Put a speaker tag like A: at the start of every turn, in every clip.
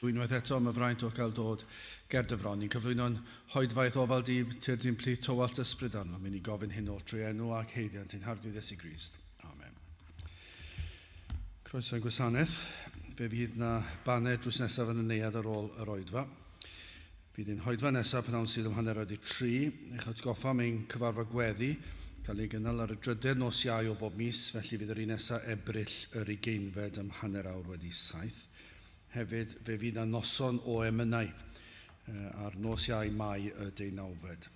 A: Unwaith eto am y fraint o gael dod ger dy fron. Ni'n cyflwyno'n hoedfaeth ofal di, tyrd i'n plith tywallt ysbryd arno. Mi ni gofyn hyn oll trwy enw ac haeddiant ein Harglwydd Iesu Grist. Amen. Croeso i'n gwasanaeth. Fe fydd na baned drws nesaf yn y neuadd ar ôl yr oedfa. Fydd ein hoedfa nesaf pnawn Sul am 3:30. Eich atgoffa am ein cyfarfod gweddi cael ei gynnal ar y drydedd nos Iau o bob mis, felly fydd yr un nesaf Ebrill yr 20fed am 7:30. Hefyd, fe fydd 'na noson o emynau ar nos Iau Mai y deunawfed.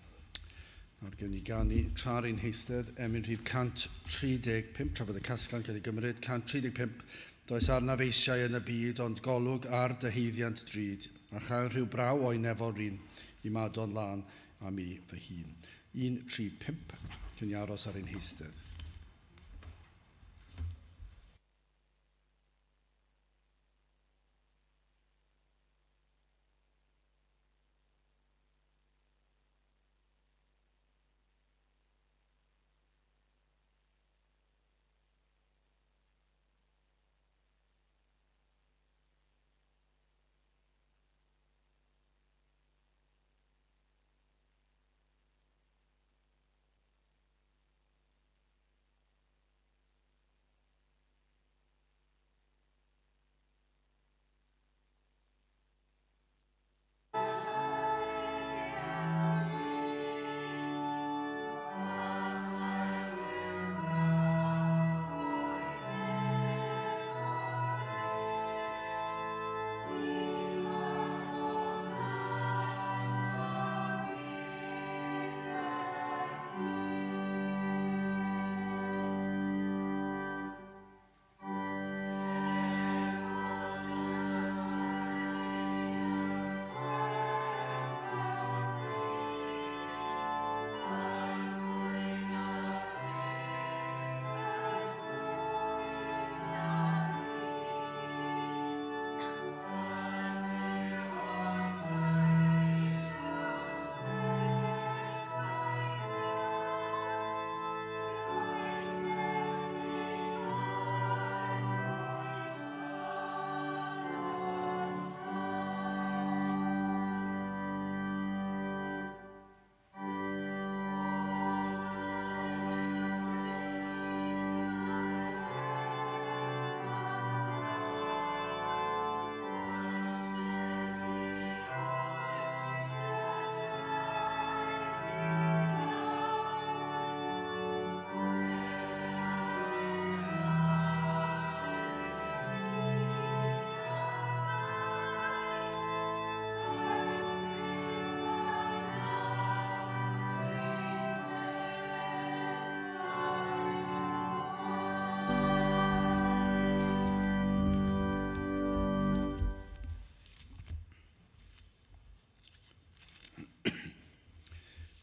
A: Nawr gewn ni ganu tra'r ein heistedd, emyn rhif 135, tra fod y casglan cael ei gymryd, 135, Does arnaf eisiau yn y byd ond golwg ar dy haeddiant drud, a chael rhyw braw o'i nefol rin i mado'n lân a mi fy hun. 1, 3, 5, cyn i aros ar ein heistedd.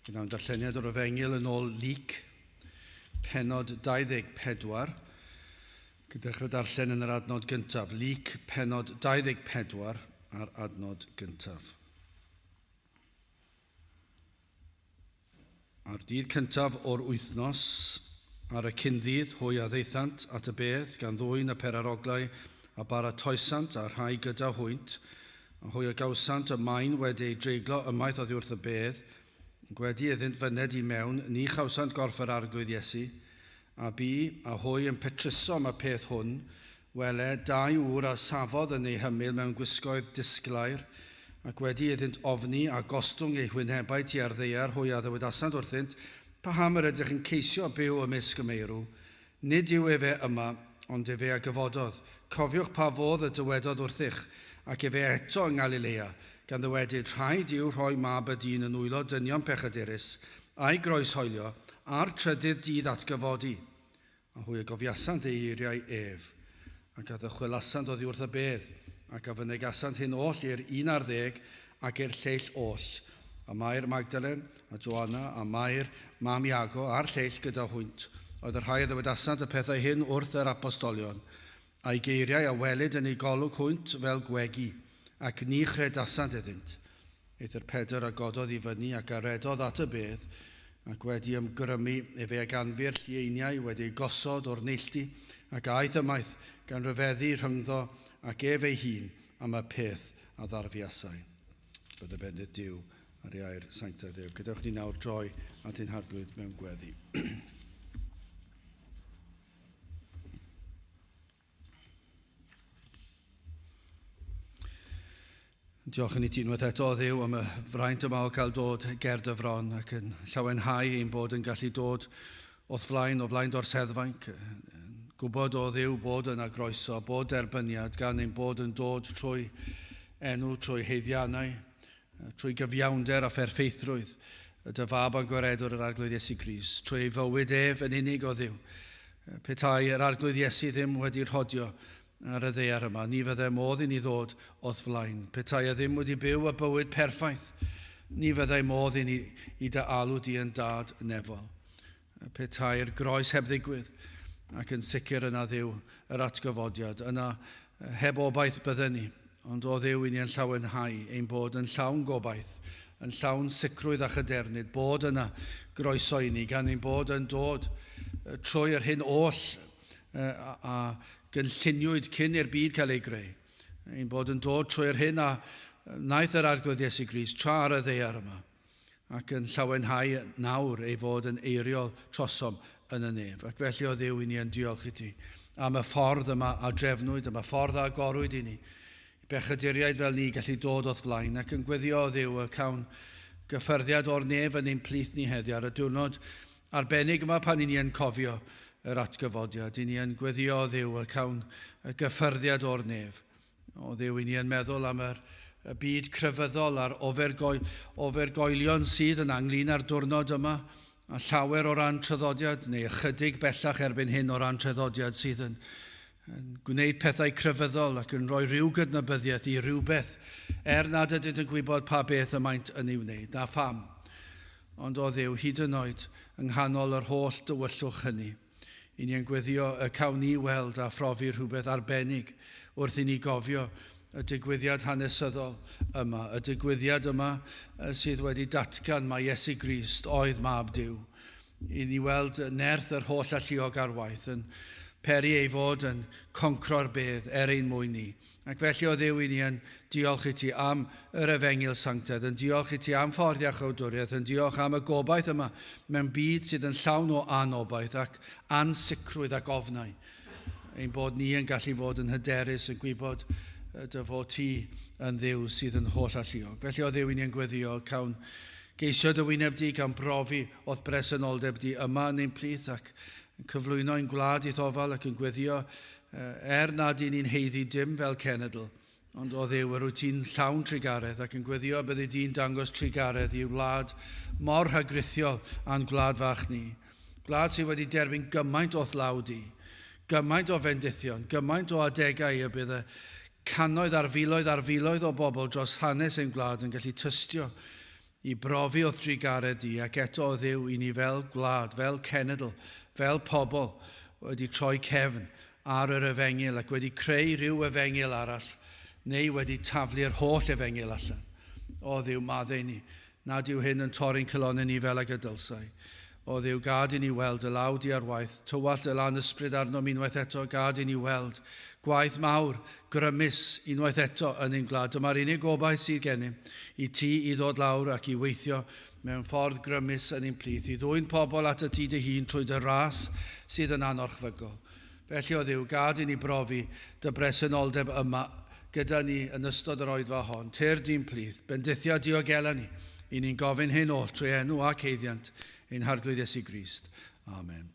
A: Gyda'n darlleniad o'r Efengyl yn ôl Luc, pennod 24, gyda dechrau darllen yn yr adnod gyntaf. Luc, pennod 24 a'r adnod gyntaf. A'r dydd cyntaf o'r wythnos, ar y cyn-ddydd, hwy a ddaethant at y bedd, gan ddwyn y peraroglau a baratoesant a rhai gyda hwynt, a hwy a gawsant y maen wedi ei dreiglo ymaith oddi wrth y bedd, Gwedi iddynt fyned i mewn, ni chawsant gorff yr Arglwydd Iesu, a bu, a hwy yn petruso am y peth hwn, wele, dau ŵr a safodd yn eu hymyl mewn gwisgoedd disglair, ac wedi iddynt ofni a gostwng eu hwynebau tua'r ddaear, hwy a ddywedasant wrthynt, Paham yr ydych yn ceisio byw ymysg y meirw? Nid yw efe yma, ond efe a gyfododd. Cofiwch pa fodd y dywedodd wrthych, ac efe eto yng Ngalilea, gan ddywedyd, Rhaid yw rhoi Mab y Dyn yn nwylo dynion pechadurus, a'i groeshoelio, a'r trydydd dydd atgyfodi. A hwy a gofiasant ei eiriau ef, ac a ddychwelasant oddi wrth y bedd, ac a fynegasant hyn oll i'r un ar ddeg, ac i'r lleill oll. A Mair Magdalen, a Joanna, a Mair, mam Iago, a'r lleill gyda hwynt, oedd y rhai a ddywedasant y pethau hyn wrth yr apostolion. A'i geiriau a welid yn eu golwg hwynt fel gwegi, ac ni chredasant iddynt. Eithr Pedr a gododd i fyny ac a redodd at y bedd, ac wedi ymgrymu efe a ganfu'r llieiniau wedi eu gosod o'r neilltu, ac aeth ymaith, gan ryfeddu rhyngddo ac ef ei hun am y peth a ddarfuasai. Bydde bendith Duw ar ei air sanctaidd ef. Gadewch ni nawr droi at ein Harglwydd mewn gweddi. Diolch yn i ti unwaith eto, Dduw, am y fraint yma o cael dod ger dy fron ac yn llawenhau ein bod yn gallu dod o'th flaen, o flaen dorseddfainc. Gwybod o Dduw bod yna groeso, bod derbyniad gan ein bod yn dod trwy enw, trwy haeddiannau, trwy gyfiawnder a pherffeithrwydd dy fab a'n gwaredwr yr Arglwydd Iesu Grist, trwy ei fywyd ef yn unig o Dduw. Petai yr Arglwydd Iesu ddim wedi rhodio ar y ddaear yma, ni fyddai modd i ni ddod o'th flaen. Petai e ddim wedi byw y bywyd perffaith, ni fyddai modd i ni i dy alw di yn dad nefol. Petai'r groes heb ddigwydd, ac yn sicr yna Dduw yr atgyfodiad, yna heb obaith bydden ni, ond o Dduw i ni yn llawenhau ein bod yn llawn gobaith, yn llawn sicrwydd a chadernid, bod yna groeso i ni, gan ein bod yn dod trwy yr hyn oll a gynlluniwyd cyn i'r byd cael ei greu. Ein bod yn dod trwy'r hyn a wnaeth yr Arglwydd Iesu Grist tra ar y ddaear yma, ac yn llawenhau nawr ei fod yn eiriol trosom yn y nef. Ac felly o Dduw i ni yn diolch i ti am y ffordd yma a drefnwyd, am y ffordd a agorwyd i ni. Bechaduriaid fel ni gallu dod o'th flaen ac yn gweddio o Dduw y cawn gyffyrddiad o'r nef yn ein plith ni heddiw ar y diwrnod arbennig yma pan i ni yn cofio yr atgyfodiad. I ni yn gweddio o Dduw y cawn y gyffyrddiad o'r nef. O Dduw, i ni yn meddwl am y byd crefyddol a'r ofergoelion sydd yn ynglyn â'r diwrnod yma, a llawer o ran traddodiad, neu ychydig bellach erbyn hyn o ran traddodiad sydd yn gwneud pethau crefyddol ac yn rhoi rhyw gydnabyddiaeth i rhywbeth, er nad ydynt yn gwybod pa beth y maent yn ei wneud, na pham. Ond o Dduw, hyd yn oed yng nghanol yr holl dywyllwch hynny, i ni yn gweddio y cawn ni weld a phrofi rhywbeth arbennig wrth i ni gofio y digwyddiad hanesyddol yma, y digwyddiad yma sydd wedi datgan mai Iesu Grist oedd mab Duw. I ni weld nerth yr holl alluog ar waith yn peri ei fod yn concro'r bedd er ein mwyn ni. Ac felly o Dduw i ni yn diolch i ti am yr efengyl sanctaidd, yn diolch i ti am ffordd iachawdwriaeth, yn diolch am y gobaith yma mewn byd sydd yn llawn o anobaith ac ansicrwydd ac ofnau. Ein bod ni yn gallu fod yn hyderus yn gwybod dy fod ti yn Dduw sydd yn holl alluog. Felly o Dduw i ni yn gweddio, cawn geisio dy wyneb di, cawn brofi o'th bresenoldeb di yma yn ein plith ac yn cyflwyno ein gwlad i'th ofal ac yn gweddio er nad i ni'n haeddu dim fel cenedl, ond o Dduw, yr wyt ti'n llawn trugaredd ac yn gweddio byddi di'n dangos trugaredd i wlad mor rhagrithiol a'n gwlad fach ni. Gwlad sydd wedi derbyn gymaint o'th law di, gymaint o fendithion, gymaint o adegau y bydd y cannoedd ar filoedd o bobl dros hanes ein gwlad yn gallu tystio i brofi o'th drugaredd di, ac eto o Dduw i ni fel gwlad, fel cenedl, fel pobl wedi troi cefn ar yr efengyl ac wedi creu rhyw efengyl arall neu wedi taflu'r holl efengyl allan. O Dduw, maddau ni, nad yw hyn yn torri'n calonnau ni fel ag y dylsai. O Dduw, gad i ni weld y law di ar waith, tywallt y lan ysbryd arnom unwaith eto, gad i ni weld gwaith mawr, grymus unwaith eto yn ein gwlad. Dyma'r unig gobaith sydd gennym i ti i ddod lawr ac i weithio mewn ffordd grymus yn ein plith, i ddwyn pobl at y ti dy hun trwy dy ras sydd yn anorchfygol. Felly o Dduw, gad i ni brofi dy bresenoldeb yma gyda ni yn ystod yr oedfa hon. Tyr di'n plith, bendithia diogela ni, i ni'n gofyn hyn oll trwy enw ac haeddiant ein Harglwydd Iesu Grist. Amen.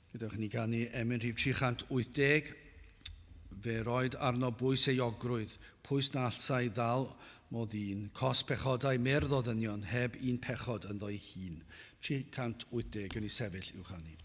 A: Gadewch i ni ganu emyn rhif 380. Fe roed arno bwys euogrwydd, pwys na allsai ddal mo ddyn, cos pechodau myrdd o ddynion, heb un pechod ynddo'i hun. 380 yn ei sefyll i'w chanu.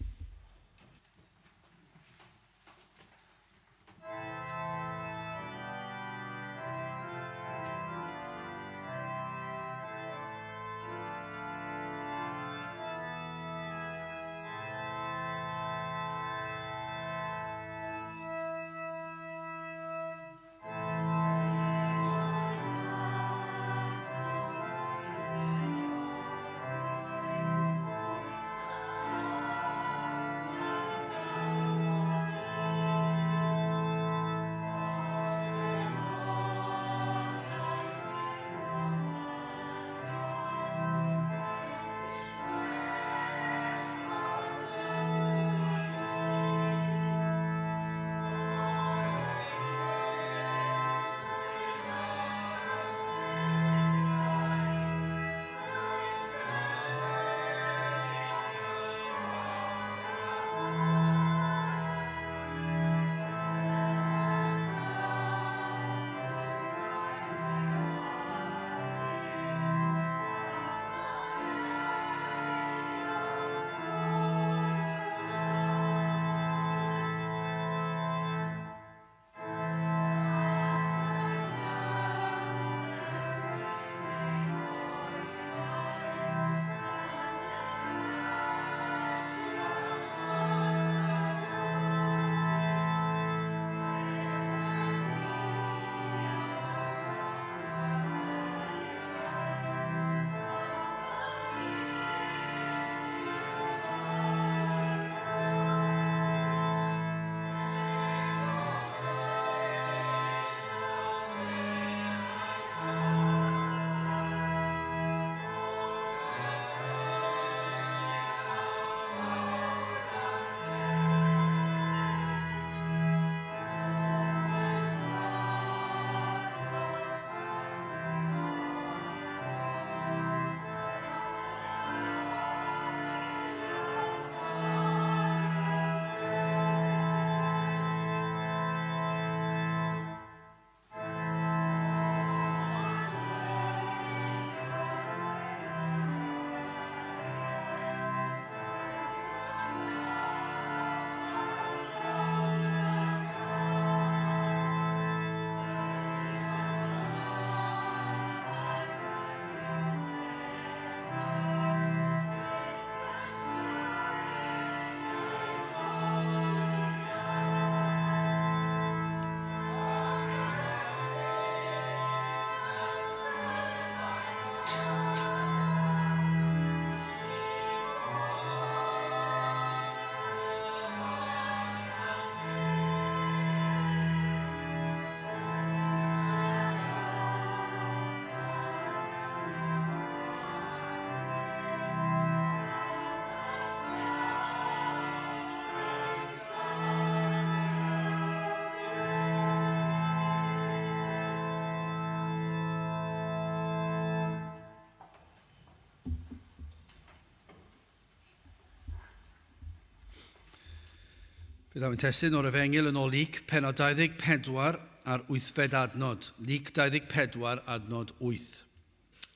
A: Fe ddaw ein testun o'r Efengyl yn ôl Luc, pennod 24 a'r wythfed adnod. Luc 24, adnod 8.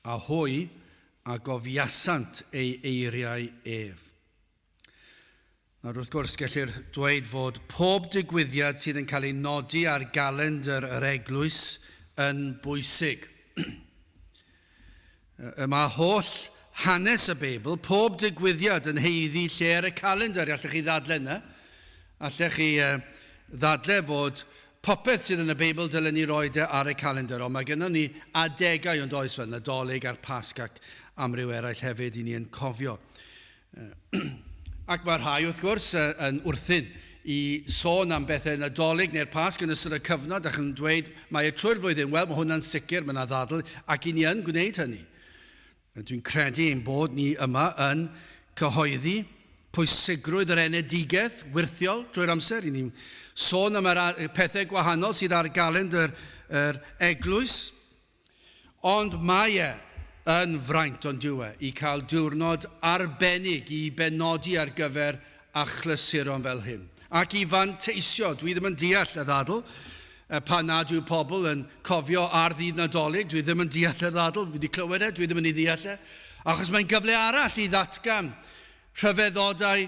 A: A hwy a gofiasant ei eiriau ef. Nawr, wrth gwrs, gellir dweud fod pob digwyddiad sydd yn cael ei nodi ar galendr yr eglwys yn bwysig. Y mae holl hanes y Beibl, pob digwyddiad yn haeddu lle ar y calendr. Allech chi ddadle yna. Allech chi ddadle fod popeth sydd yn y Beibl dylen ni roi e ar y calendr. Ond mae gennym ni adegau ond oes fel Nadolig a'r Pasg ac amryw eraill hefyd i ni yn cofio. Ac mae rhai, wrth gwrs, yn wrthyn i sôn am bethau Nadolig neu'r Pasg yn ystod y cyfnod ac yn dweud mae e trwy'r flwyddyn. Wel, mae hwnna'n sicr, mae yna ddadl, ac i ni yn gwneud hynny. Dwi'n credu ein bod ni yma yn cyhoeddi pwysigrwydd yr enedigaeth wyrthiol drwy'r amser. I ni'n sôn am yr pethau gwahanol sydd ar galendr yr eglwys. Ond mae e yn fraint, ond dyw e, i cael diwrnod arbennig i benodi ar gyfer achlysuron fel hyn. Ac i fanteisio, dwi ddim yn deall y ddadl, pan nad yw pobl yn cofio ar ddydd Nadolig, dwi ddim yn deall y ddadl, dwi wedi clywed e, dwi ddim yn ei ddeall e, achos mae'n gyfle arall i ddatgan rhyfeddodau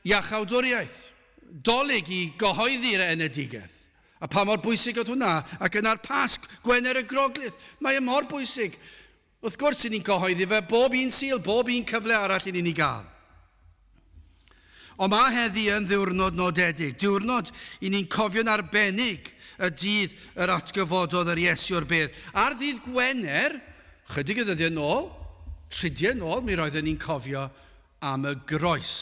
A: iachawdwriaeth, dolyg i gyhoeddi'r enedigaeth. A pa mor bwysig oedd hwnna, ac yna'r Pasg, Gwener y Groglith, mae e mor bwysig. Wrth gwrs, i ni'n cyhoeddi fe bob un Sul, bob un cyfle arall i ni'n ei gael. Ond mae heddi yn ddiwrnod nodedig, diwrnod i ni'n cofio'n arbennig y dydd yr atgyfododd yr Iesu o'r bedd. Ar ddydd Gwener, chydig o ddyddiau nôl, tridiau nôl, mi roedden ni'n cofio am y groes.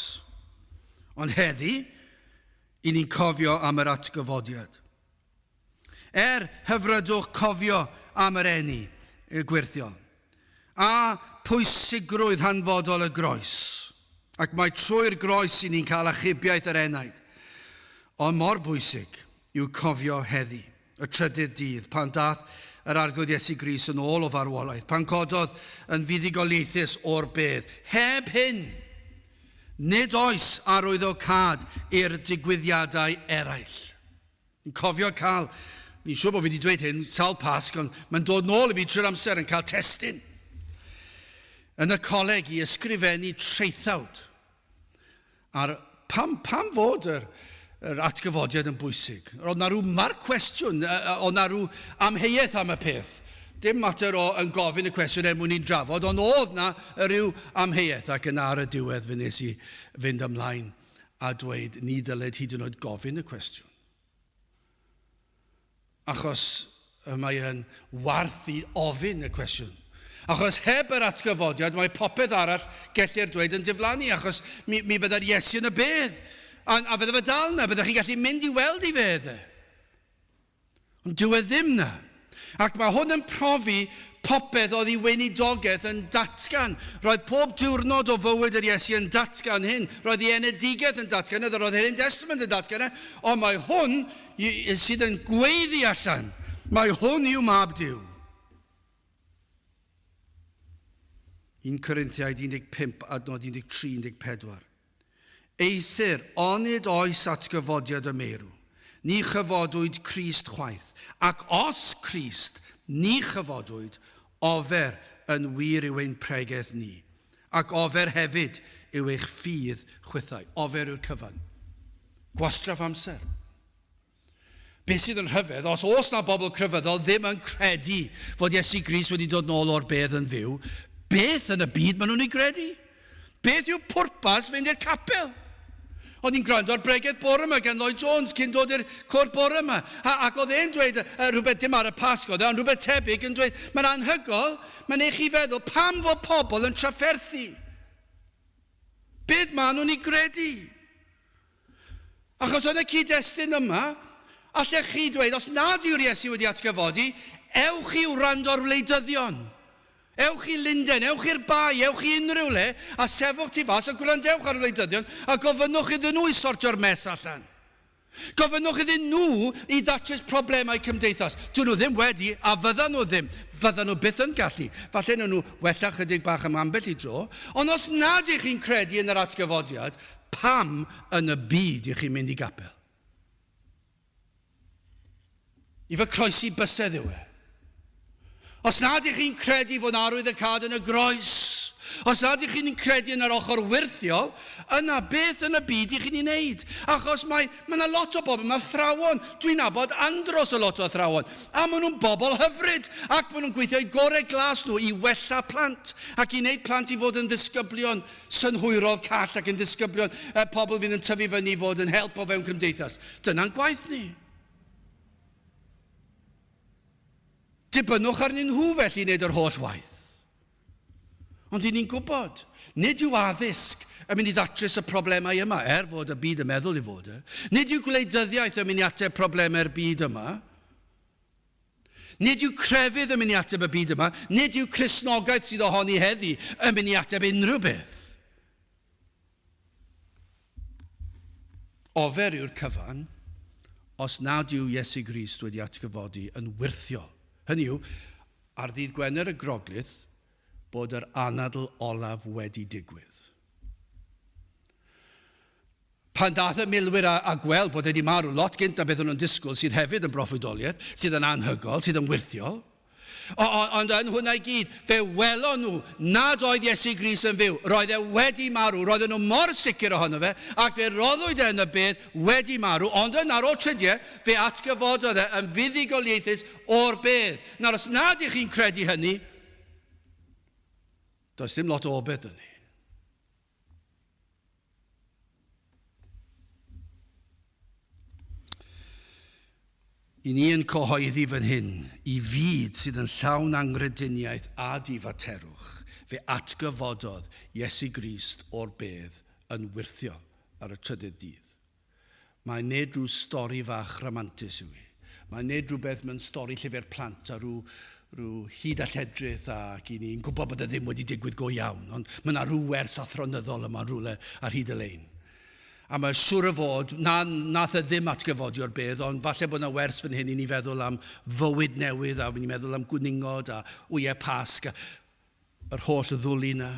A: Ond heddi, i ni'n cofio am yr atgyfodiad. Er hyfrydwch cofio am yr eni, y gwyrthiol, a pwysigrwydd hanfodol y groes, ac mae trwy'r groes i ni'n cael achubiaeth yr enaid, ond mor bwysig yw cofio heddi, y trydydd dydd, pan dath yr Arglwydd Iesu Grist yn ôl o farwolaeth, pan cododd yn fuddugoliaethus o'r bedd. Heb hyn, nid oes arwyddocâd i'r digwyddiadau eraill. Yn cofio cael, fi'n siŵr bod fi wedi dweud hyn sawl Pasg, ond mae'n dod nôl i fi trwy'r amser yn cael testun. Yn y coleg i ysgrifennu traethawd ar pam, pam fod yr, yr atgyfodiad yn bwysig. Oedd na rhyw marc cwestiwn, oedd na rhyw amheuaeth am y peth. Dim mater o yn gofyn y cwestiwn er mwyn i'n drafod, ond oedd na rhyw amheuaeth ac yna ar y diwedd fe nes i fynd ymlaen a dweud ni ddylid hyd yn oed gofyn y cwestiwn. Achos mae yn warth i ofyn y cwestiwn. Achos heb yr atgyfodiad mae popeth arall gellir dweud yn diflannu, achos mi, mi fydda'r Iesu yn y bedd, a, a fydda fe dal yna, byddech chi'n gallu mynd i weld ei fedd e. Ond dyw e ddim 'na. Ac mae hwn yn profi popeth oedd ei weinidogaeth yn datgan. Roedd pob diwrnod o fywyd yr Iesu yn datgan hyn. Roedd ei enedigaeth yn datgan e, roedd yr Hen Testament yn datgan e, ond mae hwn sydd yn gweiddi allan. Mae hwn yw Mab Duw. 1 Corinthiaid 15 adnod 13 14. Eithr, onid oes atgyfodiad y meirw? Ni chyfodwyd Crist chwaith, ac os Crist, ni chyfodwyd, ofer yn wir yw ein pregeth ni, ac ofer hefyd yw eich ffydd chwithau. Ofer yw'r cyfan. Gwastraff amser. Beth sydd yn rhyfedd, os oes na bobl crefyddol ddim yn credu fod Iesu Grist wedi dod nôl o'r bedd yn fyw, beth yn y byd maen nhw'n ei gredu? Beth yw pwrpas fynd i'r capel? O'n i'n gwrando ar bregeth bore yma gan Lloyd Jones cyn dod i'r cwr bore yma. A, ac oedd e'n dweud rhywbeth dim ar y Pasg oedd e, ond rhywbeth tebyg yn dweud, mae'n anhygol, mae'n eich chi feddwl pam fod pobl yn trafferthu. Beth maen nhw'n ei gredu? Achos yn y cyd-destun yma, allech chi dweud, os nad yw'r Iesu wedi atgyfodi, ewch i wrando ar wleidyddion. Ewch i Lunden, ewch i'r Bae, ewch i unrhyw le, a sefwch tu fas a gwrandewch ar wleidyddion a gofynnwch iddyn nhw i sortio'r mess allan. Gofynnwch iddyn nhw i ddatrys problemau cymdeithas. Dyn nhw ddim wedi, a fyddan nhw ddim. Fyddan nhw byth yn gallu. Falle wnawn nhw wella chydig bach am ambell i dro, ond os nad ych chi'n credu yn yr atgyfodiad, Pam yn y byd i chi'n mynd i gapel? I fy croesi bysedd yw e. Os nad ych chi'n credu fod arwydd y cad yn y groes, os nad ych chi'n credu yn yr ochr wyrthiol, yna beth yn y byd ych chi'n ei wneud? Achos mae, mae yna lot o bobl, mae athrawon, dwi'n nabod andros o lot o athrawon, A maen nhw'n bobl hyfryd, ac maen nhw'n gweithio eu gorau glas nhw i wella plant, ac i wneud plant i fod yn ddisgyblion synhwyrol call ac yn ddisgyblion eh, pobl fydd yn tyfu fyny i fod yn help o fewn cymdeithas. Dyna'n gwaith ni. Dibynnwch arnyn nhw felly i wneud yr holl waith. Ond i ni'n gwybod, nid yw addysg yn mynd i ddatrys y problemau yma, er fod y byd yn meddwl i fod e. Nid yw gwleidyddiaeth yn mynd i ateb problemau'r byd yma. Nid yw crefydd yn mynd i ateb y byd yma. Nid yw Cristnogaeth sydd ohoni heddi yn mynd i ateb unrhyw beth. Ofer yw'r cyfan os nad yw Iesu Grist wedi atgyfodi yn wyrthiol. Hynny yw, ar ddydd Gwener y Groglith, bod yr anadl olaf wedi digwydd. Pan dath y milwyr a, a gweld bod e wedi marw lot gynt na beth o'n nhw'n disgwyl, sydd hefyd yn broffwydoliaeth, sydd yn anhygol, sydd yn wyrthiol. O, o, ond yn hwnna i gyd, fe welon nhw nad oedd Iesu Grist yn fyw. Roedd e wedi marw, roedden nhw mor sicr ohono fe, ac fe roddwyd e yn y bedd wedi marw, ond yn ar ôl tridiau, fe atgyfododd e yn fuddugoliaethus o'r bedd. Nawr, os nad ych chi'n credu hynny, does dim lot o obaith yn ni. I ni yn cyhoeddi fan hyn, i fyd sydd yn llawn anghrediniaeth a difaterwch, fe atgyfododd Iesu Grist o'r bedd yn wyrthiol ar y trydydd dydd. Mae nid rhyw stori fach rhamantus yw hi. Mae nid rhywbeth mewn stori llyfr plant a rhyw, rhyw hyd a lledrith ac i ni'n gwybod bod e ddim wedi digwydd go iawn, ond mae yna rhyw wers athronyddol yma rhywle ar hyd y lein. A mae siŵr o fod, na, nath e ddim atgyfodi o'r bedd, ond falle bod yna wers fan hyn i ni feddwl am fywyd newydd, a ni'n meddwl am gwningod a wyau pasg, a yr holl ddwli yna.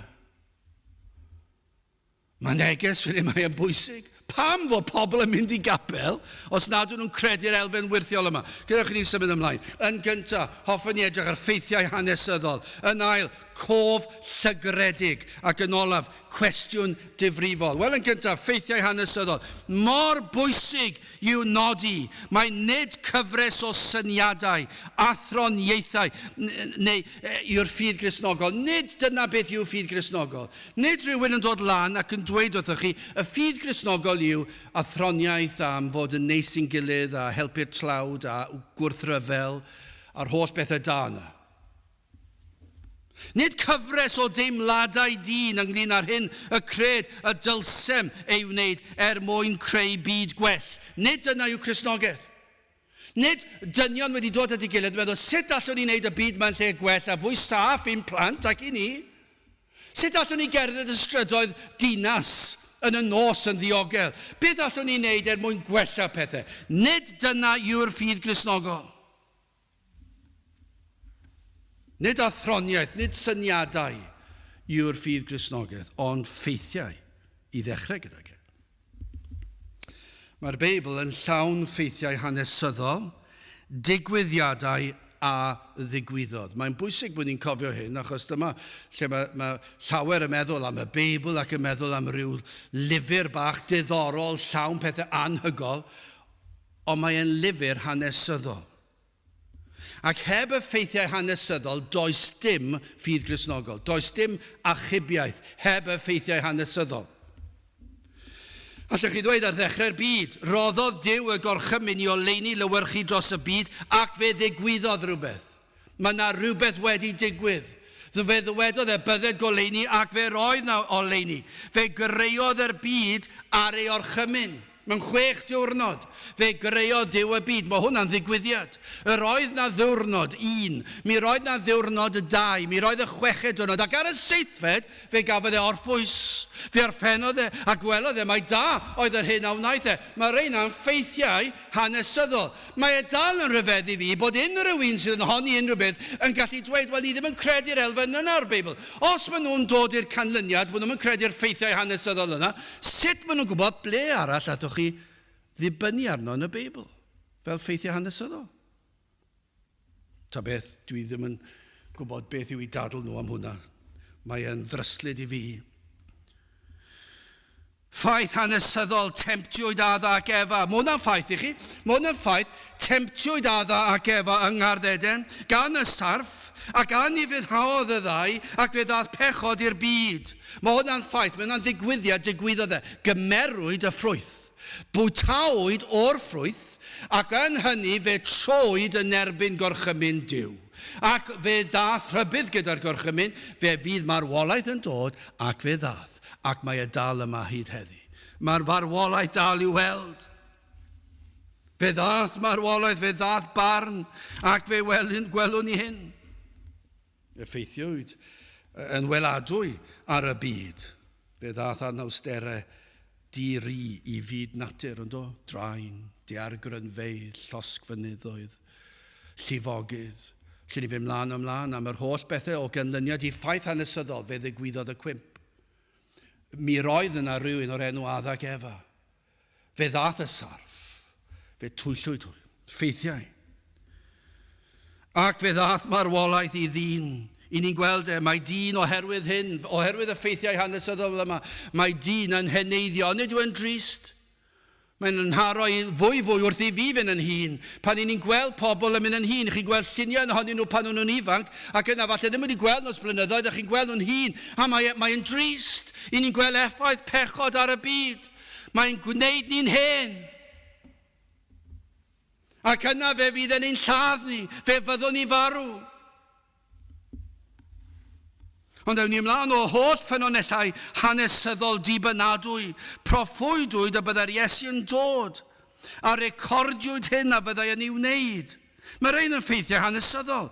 A: Mae neges fan hyn, mae e'n bwysig. Pam fod pobl yn mynd i gapel os nad ydyn nhw'n credu'r elfen wyrthiol yma? Gadewch i ni symud ymlaen. Yn gyntaf, hoffwn ni edrych ar ffeithiau hanesyddol. Yn ail, cof llygredig. Ac yn olaf, cwestiwn difrifol. Wel, yn gyntaf, ffeithiau hanesyddol. Mor bwysig i'w nodi mai nid cyfres o syniadau, athroniaethau, neu yw'r ffydd Gristnogol. Nid dyna beth yw ffydd Gristnogol. Nid rhywun yn dod lan ac yn dweud wrthoch chi, y ffydd Gristnogol yw athroniaeth am fod yn neis i'n gilydd a helpu'r tlawd a gwrthryfel a'r holl bethau da yna. Nid cyfres o deimladau dyn ynglyn â'r hyn y cred y dylsem ei wneud er mwyn creu byd gwell. Nid dyna yw Cristnogaeth. Nid dynion wedi dod at ei gilydd yn meddwl sut allwn ni wneud y byd ma'n lle gwell a fwy saff i'n plant ac i ni? Sut allwn ni gerdded y strydoedd dinas yn y nos yn ddiogel? Beth allwn ni wneud er mwyn gwella pethau? Nid dyna yw'r ffydd Gristnogol. Nid athroniaeth, nid syniadau yw'r ffydd Gristnogaeth, ond ffeithiau i ddechrau gydag e. Mae'r Beibl yn llawn ffeithiau hanesyddol, digwyddiadau a ddigwyddodd. Mae'n bwysig bod ni'n cofio hyn, achos dyma lle mae, mae llawer yn meddwl am y Beibl ac yn meddwl am ryw lyfr bach diddorol, llawn pethau anhygol, ond mae e'n lyfr hanesyddol. Ac heb y ffeithiau hanesyddol, does dim ffydd Gristnogol. Does dim achubiaeth heb y ffeithiau hanesyddol. Allwch chi ddweud ar ddechrau'r byd, rhoddodd Duw y gorchymyn i oleuni lewyrchu dros y byd ac fe ddigwyddodd rhywbeth. Mae yna rhywbeth wedi digwydd. Fe ddywedodd e bydded goleuni ac fe roedd na oleuni. Fe greuodd yr byd ar ei orchymyn. Mewn chwech diwrnod, fe greodd Duw y byd. Mae hwnna'n ddigwyddiad. Yr oedd 'na ddiwrnod un, mi roedd 'na ddiwrnod dau, mi roedd y chweched diwrnod, ac ar y seithfed, fe gafodd e orffwys. Fe orffennodd e, a gwelodd e mai da oedd yr hyn a wnaeth e. Mae reina'n ffeithiau hanesyddol. Mae e dal yn rhyfeddu fi bod unrhyw un sydd yn honni unrhyw beth yn gallu dweud, wel, ni ddim yn credu'r elfen yna o'r Beibl. Os maen nhw'n dod i'r canlyniad bod nhw'm yn credu'r ffeithiau hanesyddol yna, sut maen nhw'n gwybod ble arall allwch chi ddibynnu arno yn y Beibl fel ffeithiau hanesyddol? Ta beth, dwi ddim yn gwybod beth yw i dadl nhw am hwnna. Mae e'n ddryslyd i fi. Ffaith hanesyddol, temtiwyd Adda ac Efa. Mae hwnna'n ffaith i chi. Mae hwnna'n ffaith. Temtiwyd Adda ac Efa yng Nghardd Eden gan y sarff, ac anufuddhaodd y ddau, ac fe ddaeth pechod i'r byd. Mae hwnna'n ffaith. Mae hwnna'n ddigwyddiad, digwyddodd e. Gymerwyd y ffrwyth. Bwytawyd o'r ffrwyth, ac yn hynny fe trowyd yn erbyn gorchymyn Duw. Ac fe ddaeth rhybudd gyda'r gorchymyn, fe fydd marwolaeth yn dod, ac fe ddaeth, ac mae e dal yma hyd heddi. Mae'r farwolaeth dal i'w weld. Fe ddaeth marwolaeth, fe ddaeth barn, ac fe welyn, gwelwn ni hyn. Effeithiwyd yn weladwy ar y byd. Fe ddaeth anawsterau di-ri i fyd natur, yndo? Draen, diargrynfeydd, llosgfynyddoedd, llifogydd. Lle ni fynd mlaen a mlaen am yr holl bethau o ganlyniad i ffaith hanesyddol, fe ddigwyddodd y cwymp. Mi roedd yna rhywun o'r enw Adda ac Efa. Fe ddath y sarff, fe twyllwyd hwy, ffeithiau. Ac fe ddath marwolaeth i ddyn. I ni'n gweld e, mae dyn oherwydd hyn, oherwydd y ffeithiau hanesyddol yma, mae dyn yn heneiddio. Nid yw e'n drist? Mae'n yn nharo i fwy fwy wrth i fi fynd yn hŷn. Pan 'y ni'n gweld pobl yn mynd yn hŷn, chi'n gweld lluniau ohonyn nhw pan o'n nhw'n ifanc, ac yna falle ddim wedi gweld nhw ers blynyddoedd, a chi'n gweld nhw'n hŷn, a mae, e, mae e'n drist. I ni'n gweld effaith pechod ar y byd. Mae'n gwneud ni'n hen. Ac yna fe fydd yn ein lladd ni, fe fyddwn ni farw. Ond ewn ni ymlaen o holl ffynonellau hanesyddol dibynadwy. Proffwydwyd y byddai'r Iesu yn dod, a recordiwyd hyn a fyddai yn ei wneud. Mae rhain yn ffeithiau hanesyddol.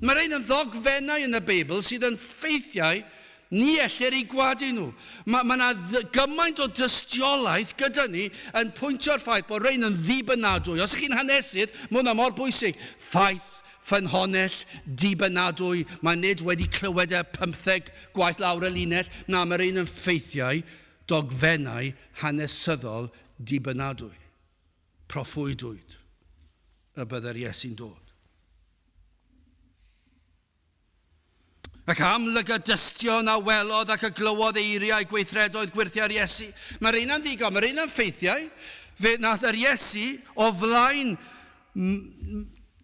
A: Mae rhain yn ddogfennau yn y Beibl sydd yn ffeithiau ni ellir eu gwadu nhw. Mae yna gymaint o dystiolaeth gyda ni yn pwyntio'r ffaith bod rhain yn ddibynadwy. Os ych chi'n hanesydd, mae hwnna mor bwysig. Ffaith Ffynhonnell dibynadwy, mae nid wedi clywed e pymtheg gwaith lawr y linell, na, mae'r un yn ffeithiau, dogfennau hanesyddol dibynadwy. Proffwydwyd y byddai'r Iesu'n dod. Ac am lygadystion a welodd ac a glywodd eiriau gweithredoedd gwyrthiau'r Iesu. Mae'r un yn ddigon, mae'r un yn ffeithiau. Fe nath yr Iesu o flaen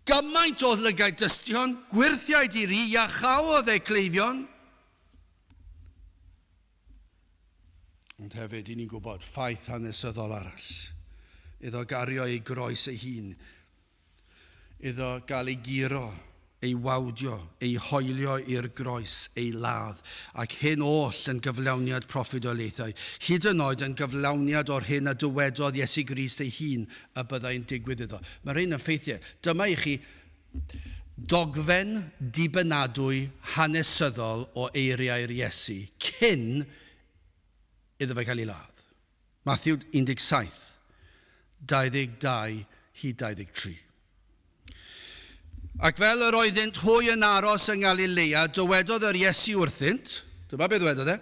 A: gymaint o lygaid dystion, gwyrthiau di-ri, iachaodd eu cleifion. Ond hefyd, i ni'n gwybod ffaith hanesyddol arall, iddo gario ei groes ei hun iddo gael ei guro, ei wawdio, ei hoelio i'r groes, ei ladd, ac hyn oll yn gyflawniad proffwydoliaethau, hyd yn oed yn gyflawniad o'r hyn a dywedodd Iesu Grist ei hun y byddai'n digwydd iddo. Mae rhain yn ffeithiau. Dyma i chi dogfen dibynadwy hanesyddol o eiriau'r Iesu cyn iddo fe gael ei ladd. Mathew 17, 22 hyd 23. Ac fel yr oeddynt hwy yn aros yng Ngalilea, dywedodd yr Iesu wrthynt, dyma beth ddywedodd e,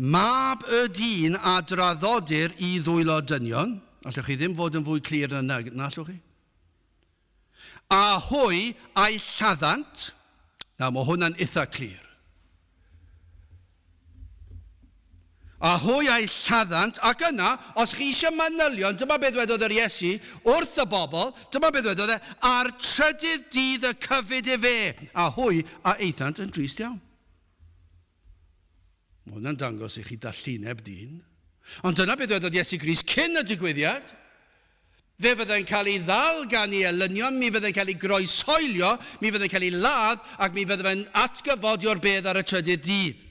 A: Mab y dyn a draddodir i ddwylo dynion, allwch chi ddim fod yn fwy clir na na, na allwch chi? A hwy a'i lladdant, nawr mae hwnna'n itha clir. A hwy a'i lladdant, ac yna, os chi eisiau manylion, dyma beth ddwedodd yr Iesu wrth y bobl, dyma beth ddwedodd e, a'r trydydd dydd y cyfyd efe, a hwy a aethant yn drist iawn. Mae hwnna'n dangos i chi dallineb dyn. Ond dyna beth ddwedodd Iesu Grist cyn y digwyddiad. Fe fyddai'n cael ei ddal gan ei elynion, mi fyddai'n cael ei groeshoelio, mi fyddai'n cael ei ladd, ac mi fyddai'n atgyfodi o'r bedd ar y trydydd dydd.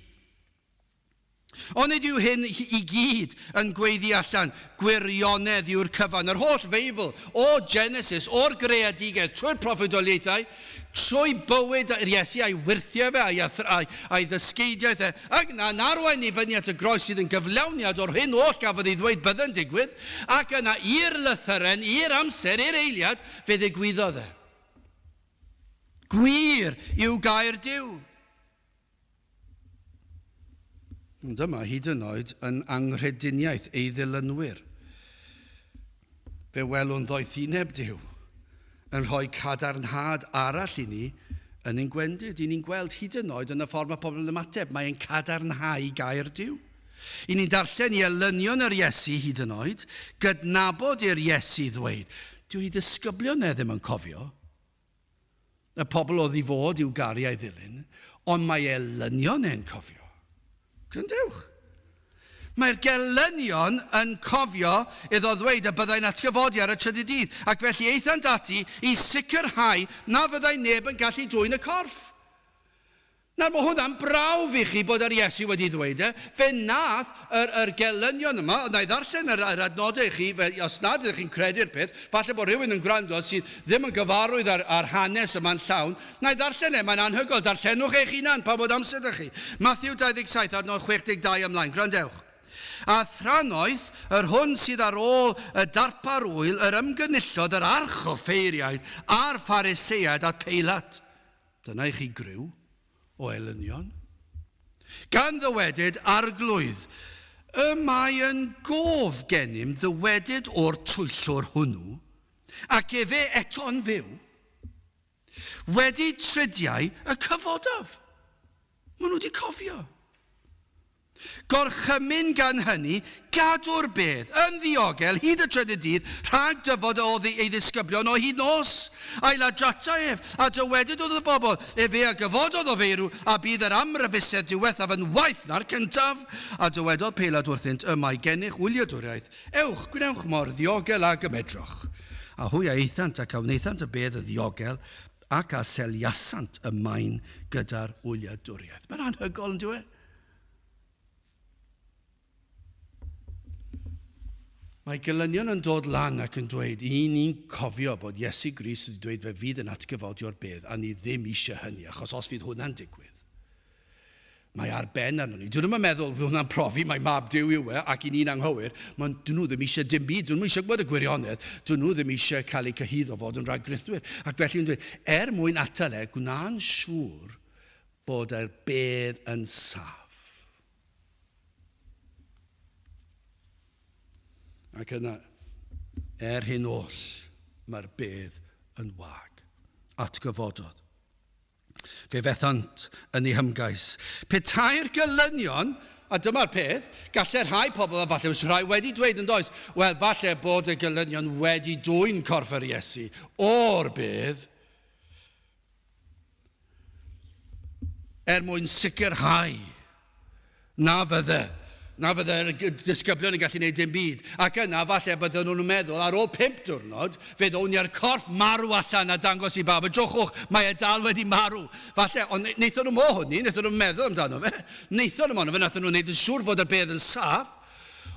A: Onid yw hyn i gyd yn gweiddi allan, gwirionedd yw'r cyfan, yr holl Feibl, o Genesis, o'r greadigaeth, trwy'r proffwydoliaethau, trwy bywyd yr Iesu a'i wyrthiau fe a'i, a'i, a'i ddysgeidiaeth e, ac yna yn arwain ni fyny at y groes sydd yn gyflawniad o'r hyn oll gafodd ei ddweud bydde'n digwydd, ac yna i'r lythyren, i'r amser, i'r eiliad, fe ddigwyddodd e. Gwir yw gair Duw. Ond yma, hyd yn oed, yn anghrediniaeth ei ddilynwyr. Fe welwn ddoethineb Duw yn rhoi cadarnhad arall i ni yn ein gwendid. I ni'n gweld hyd yn oed yn y ffordd mae pobl yn ymateb, mae'n cadarnhau gair Duw. I ni'n darllen i elynion yr Iesu hyd yn oed, gydnabod i'r Iesu ddweud, dyw'r ei ddisgyblion e ddim yn cofio. Y pobl oedd i fod i'w garu a'i ddilyn, ond mae elynion e'n cofio. Gwrandewch. Mae'r gelynion yn cofio iddo ddweud y byddai'n atgyfodi ar y trydydd dydd, ac felly aethant ati i sicrhau na fyddai neb yn gallu dwyn y corff. Nawr, mae hwnna'n brawf i chi bod yr Iesu wedi ddweud e. Fe nath yr, yr gelynion yma, na i ddarllen yr, yr adnodau i chi, fe, os nad ydych chi'n credu'r peth, falle bod rhywun yn gwrando sydd ddim yn gyfarwydd â'r, â'r hanes yma'n llawn, na i ddarllen e, mae'n anhygoel, darllenwch eich hunan pan bod amser 'da chi. Matthew 27, adnod 62 ymlaen, gwrandewch. A thrannoeth, yr hwn sydd ar ôl y darpar ŵyl, yr ymgynullodd yr archoffeiriaid a'r Phariseaid at Peilat. Dyna i chi griw o elynion. Gan ddywedyd, Arglwydd, Y mae yn gof gennym ddywedyd o'r twyllwr hwnnw, ac efe eto'n fyw, wedi tridiau y cyfodaf. Maen nhw wedi cofio. Gorchymyn gan hynny gadw'r bedd yn ddiogel hyd y trydydd dydd rhag dyfod oddi ei ddisgyblion o hyd nos. A'i ladrata ef, a dywedyd wrth y bobl, Efe a gyfododd o feirw, a bydd yr amryfusedd diwethaf yn waeth na'r cyntaf. A dywedodd Peilat wrthynt, Y mae gennych wyliadwriaeth, ewch, gwnewch mor ddiogel ag y medrwch. A hwy a aethant ac a wnaethant y bedd yn ddiogel, ac a seliasant y maen gyda'r wyliadwriaeth. Mae'n anhygoel, yn dyw e? Mae gelynion yn dod lan ac yn dweud, i ni'n cofio bod Iesu Grist wedi dweud fe fydd yn atgyfodi o'r bedd, a ni ddim eisiau hynny, achos os fydd hwnna'n digwydd, mae ar ben arno ni. Dyn nhw'n meddwl fydd hwnna'n profi mai mab Duw yw e, ac i ni'n anghywir. Mae, dyn nhw ddim eisiau dim byd, dyn nhw eisiau gwybod y gwirionedd, dyn nhw ddim eisiau cael eu cyhuddo fod yn rhagrithwyr. Ac felly yn dweud, er mwyn atal e, gwna'n siŵr bod yr bedd yn saff. Ac yna, er hyn oll, mae'r bedd yn wag. Atgyfododd. Fe fethant yn eu hymgais. Petai'r gelynion, a dyma'r peth, gallai rhai pobl, a falle oes rhai wedi dweud yn does, wel, falle bod y gelynion wedi dwyn corff yr Iesu o'r bedd, er mwyn sicrhau na fydde, na fydde'r disgyblion yn gallu gwneud dim byd. Ac yna, falle bydden nhw'n meddwl, ar ôl pump diwrnod, fe ddown ni â'r corff marw allan a dangos i bawb, edrychwch, mae e dal wedi marw. Falle, ond wnaethon nhw mo hynny, wnaethon nhw meddwl amdano fe. Wnaethon nhw mono fe, wnaethon nhw wneud yn siŵr fod y bedd yn saff.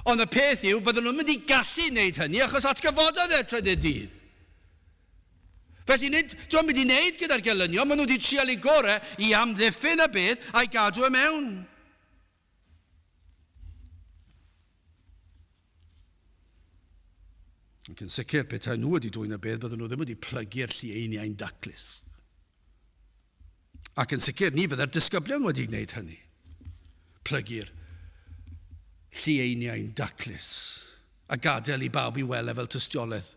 A: Ond y peth yw, fydden nhw'n mynd i gallu wneud hynny achos atgyfododd e trydydd dydd. Felly nid dwi'n mynd i wneud gyda'r gelynion, maen nhw wedi trial eu gorau i amddiffyn y bedd a'i gadw e mewn. Ac yn sicr, petai nhw wedi dwyn y bedd, bydden nhw ddim wedi plygu'r llieiniau'n daclus. Ac yn sicr, ni fydde'r disgyblion wedi gwneud hynny. Plygu'r llieiniau'n daclus a gadael i bawb i weld e fel tystiolaeth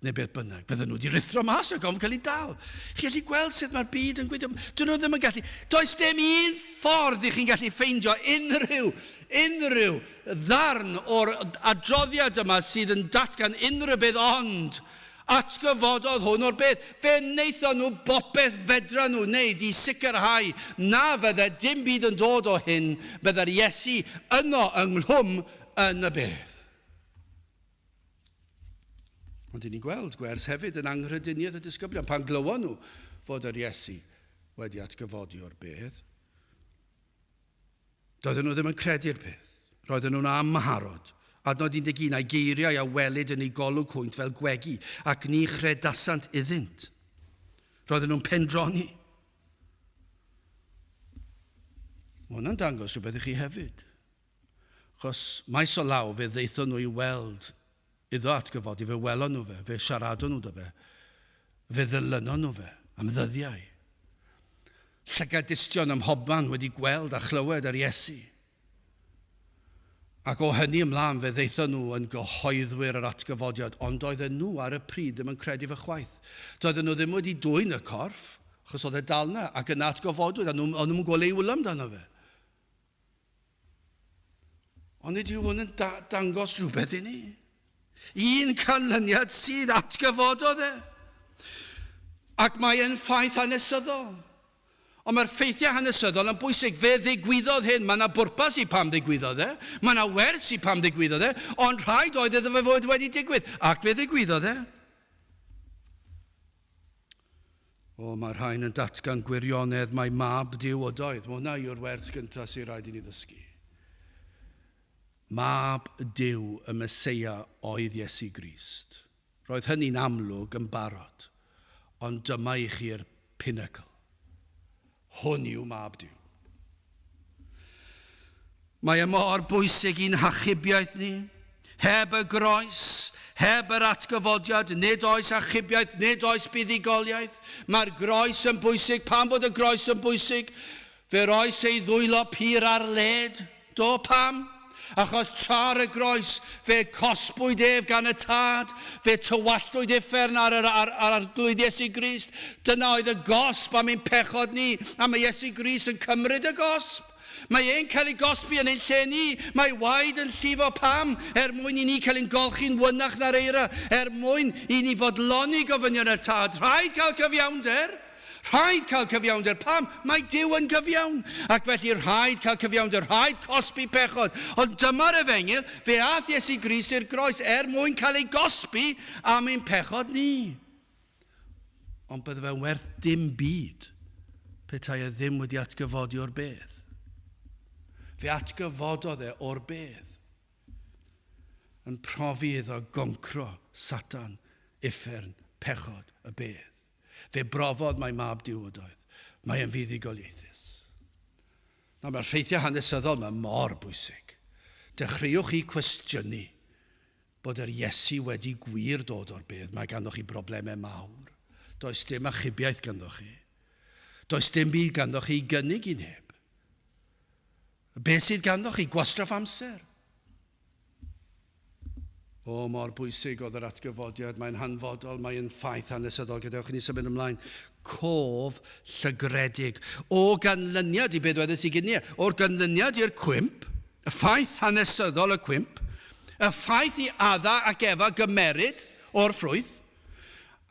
A: neu beth bynnag. Bydden nhw wedi rhuthro mas rhag ofn cael eu dal. Chi'n gallu gweld sut mae'r byd yn gweithio. Dyn nhw ddim yn gallu... Does dim un ffordd i chi'n gallu ffeindio unrhyw, unrhyw ddarn o'r adroddiad yma sydd yn datgan unrhyw beth ond Atgyfododd hwn o'r bedd. Fe wnaethon nhw bopeth fedran nhw wneud i sicrhau na fydde dim byd yn dod o hyn, bydde'r Iesu yno ynghlwm yn y bedd. Ond dyn ni'n gweld gwers hefyd yn anghrediniaeth y disgyblion pan glywon nhw fod yr Iesu wedi atgyfodi o'r bedd. Doedden nhw ddim yn credu'r peth. Roedden nhw'n amharod. Adnod 11, a'i geiriau a welid yn eu golwg hwynt fel gwegi, ac ni chredasant iddynt. Roedden nhw'n pendroni. Mae hwnna'n dangos rhywbeth i chi hefyd. Achos maes o law fe ddaethon nhw i weld iddo atgyfodi, fe welon nhw fe, fe siaradon nhw 'da fe, fe ddilynon nhw fe am ddyddiau. Llygadistion ym mhobman wedi gweld a chlywed yr Iesu. Ac o hynny ymlaen fe ddaethon nhw yn gyhoeddwyr yr atgyfodiad, ond doedden nhw ar y pryd ddim yn credu fe chwaith. Doedden nhw ddim wedi dwyn y corff, achos oedd e dal yna, ac yna atgyfodwyd, a nhw, o'n nhw'n gweld ei wylo amdano fe. Ond nid yw hwn yn da dangos rhywbeth i ni. Un canlyniad sydd atgyfododd e. Ac mae e'n ffaith hanesyddol. Ond mae'r ffeithiau hanesyddol yn bwysig. Fe ddigwyddodd hyn. Mae yna bwrpas i pam ddigwyddodd e. Mae yna wers i pam ddigwyddodd e. Ond rhaid oedd iddo fe fod wedi digwydd. Ac fe ddigwyddodd e. O, mae'r rhain yn datgan gwirionedd mai mab Duw ydoedd. Mae hwnna yw'r wers gyntaf sy'n rhaid i ni ddysgu. Mab Duw, y Meseia, oedd Iesu Grist. Roedd hynny'n amlwg yn barod, ond dyma i chi'r pinnacle. Hwn yw mab Duw. Mae e mor bwysig i'n hachubiaeth ni. Heb y groes, heb yr atgyfodiad, nid oes achubiaeth, nid oes buddugoliaeth. Mae'r groes yn bwysig. Pam fod y groes yn bwysig? Fe roes ei ddwylo pur ar led. Do, pam? Achos tra ar y groes, fe cosbwyd ef gan y Tad, fe tywalltwyd uffern ar yr ar, ar Arglwydd Iesu Grist. Dyna oedd y gosb am ein pechod ni, a mae Iesu Grist yn cymryd y gosb. Mae e'n cael ei gosbi yn ein lle ni. Mae waed yn llifo pam? Er mwyn i ni cael ein golchi'n wynach na'r eira, er mwyn i ni fodloni gofynion y Tad. Rhaid cael cyfiawnder. Rhaid cael cyfiawnder. Pam? Mae Duw yn gyfiawn. Ac felly rhaid cael cyfiawnder, rhaid cosbi pechod. Ond dyma'r efengyl, fe ath Iesu Grist i'r groes er mwyn cael ei gosbi am ein pechod ni. Ond bydde fe'n werth dim byd petai e ddim wedi atgyfodi o'r bedd. Fe atgyfododd e o'r bedd. Yn profi iddo goncro Satan, uffern, pechod, y bedd. Fe brofodd mai mab Duw ydoedd. Mae e'n fuddugoliaethus. Nawr, mae'r ffeithiau hanesyddol yma mor bwysig. Dechreuwch chi cwestiynu bod yr Iesu wedi gwir dod o'r bedd. Mae ganddoch chi broblemau mawr. Does dim achubiaeth ganddoch chi. Does dim byd ganddoch chi i gynnig i neb. Be sydd ganddoch chi? Gwastraff amser. O, mor bwysig oedd yr atgyfodiad, mae'n hanfodol, mae'n ffaith hanesyddol. Gadewch i ni symud ymlaen. Cof llygredig. O ganlyniad i beth wedes i gynnau, o'r ganlyniad i'r cwymp, y ffaith hanesyddol y cwymp, y ffaith i Adda ac Efa gymeryd o'r ffrwyth,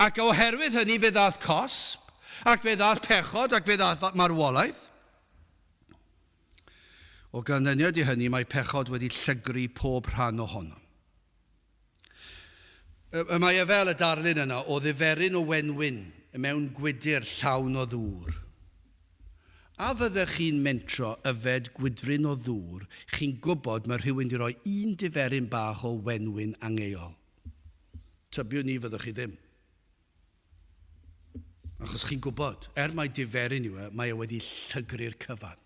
A: ac oherwydd hynny fe ddaeth cosb, ac fe ddaeth pechod, ac fe ddaeth marwolaeth. O ganlyniad i hynny, mae pechod wedi llygru pob rhan ohonom. Y mae e fel y darlun yna o ddiferyn o wenwyn mewn gwydr llawn o ddŵr. A fyddech chi'n mentro yfed gwydryn o ddŵr chi'n gwybod mae rhywun 'di rhoi un diferyn bach o wenwyn angheuol? Tybiwn i fyddwch chi ddim. Achos chi'n gwybod, er mai diferyn yw e, mae e wedi llygru'r cyfan.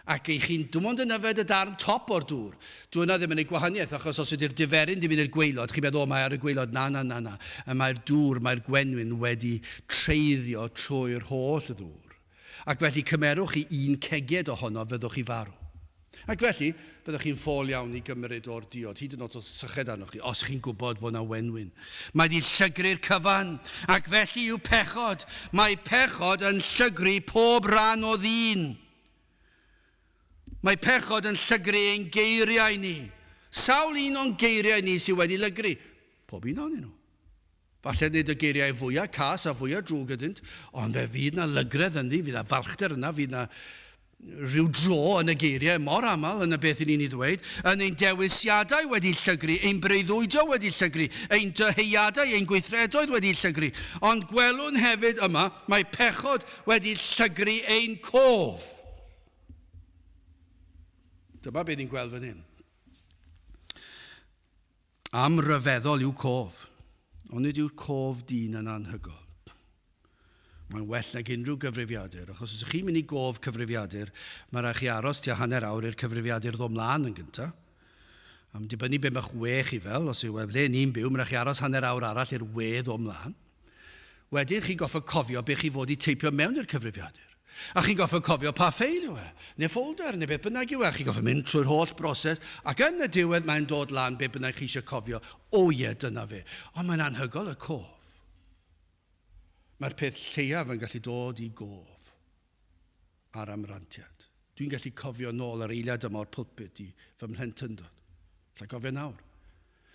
A: Ac i chi'n dim ond yn yfed y darn top o'r dŵr, dw yna ddim yn ei gwahaniaeth, achos os ydy'r diferyn di mynd i'r gwaelod, chi'n meddwl, o, mae ar y gwaelod, na, na, na, na. Y mae'r dŵr, mae'r gwenwyn wedi treiddio trwy'r holl ddŵr. Ac felly cymerwch chi un cegiad ohono, fyddwch chi farw. Ac felly, byddwch chi'n ffôl iawn i gymryd o'r diod, hyd yn oed os syched arnoch chi, os chi'n gwybod fod 'na wenwyn. Mae 'di llygru'r cyfan, ac felly yw pechod. Mae pechod yn llygru pob rhan o ddyn. Mae pechod yn llygru ein geiriau ni. Sawl un o'n geiriau ni sydd wedi lygru? Pob un ohonyn nhw. Falle nid y geiriau fwya cas a fwya drwg ydynt, ond fe fydd 'na lygredd ynddi, fydd 'na falchder yna, fydd 'na rhyw dro yn y geiriau mor aml yn y beth i ni'n ei ddweud, yn ein dewisiadau wedi llygru, ein breuddwydio wedi llygru, ein dyheuadau, ein gweithredoedd wedi llygru. Ond gwelwn hefyd yma, mae pechod wedi llygru ein cof. Dyma beth ni'n gweld fan hyn. Am ryfeddol yw cof, ond nid yw'r cof dyn yn anhygoel. Mae'n well nag unrhyw gyfrifiadur, achos os ydych chi'n mynd i gof cyfrifiadur, mae rhaid chi aros tua hanner awr i'r cyfrifiadur ddod mlaen yn gyntaf. Am dibynnu be mae'ch we chi fel, os yw e ble ni'n byw, mae rhaid chi aros hanner awr arall i'r we ddod mlaen. Wedyn chi'n gorfod cofio be chi fod i teipio mewn i'r cyfrifiadur. A chi'n gorfod cofio pa ffeil yw e, neu ffolder, neu beth bynnag yw e. Chi'n gorfod mynd trwy'r holl broses, ac yn y diwedd mae'n dod lan be bynnag chi eisiau cofio. O ie, dyna fe. Ond mae'n anhygoel y cof. Mae'r peth lleiaf yn gallu dod i gof ar amrantiad. Dwi'n gallu cofio nôl yr eiliad yma o'r pulpit i fy mhlentyndod. Alla gofio nawr.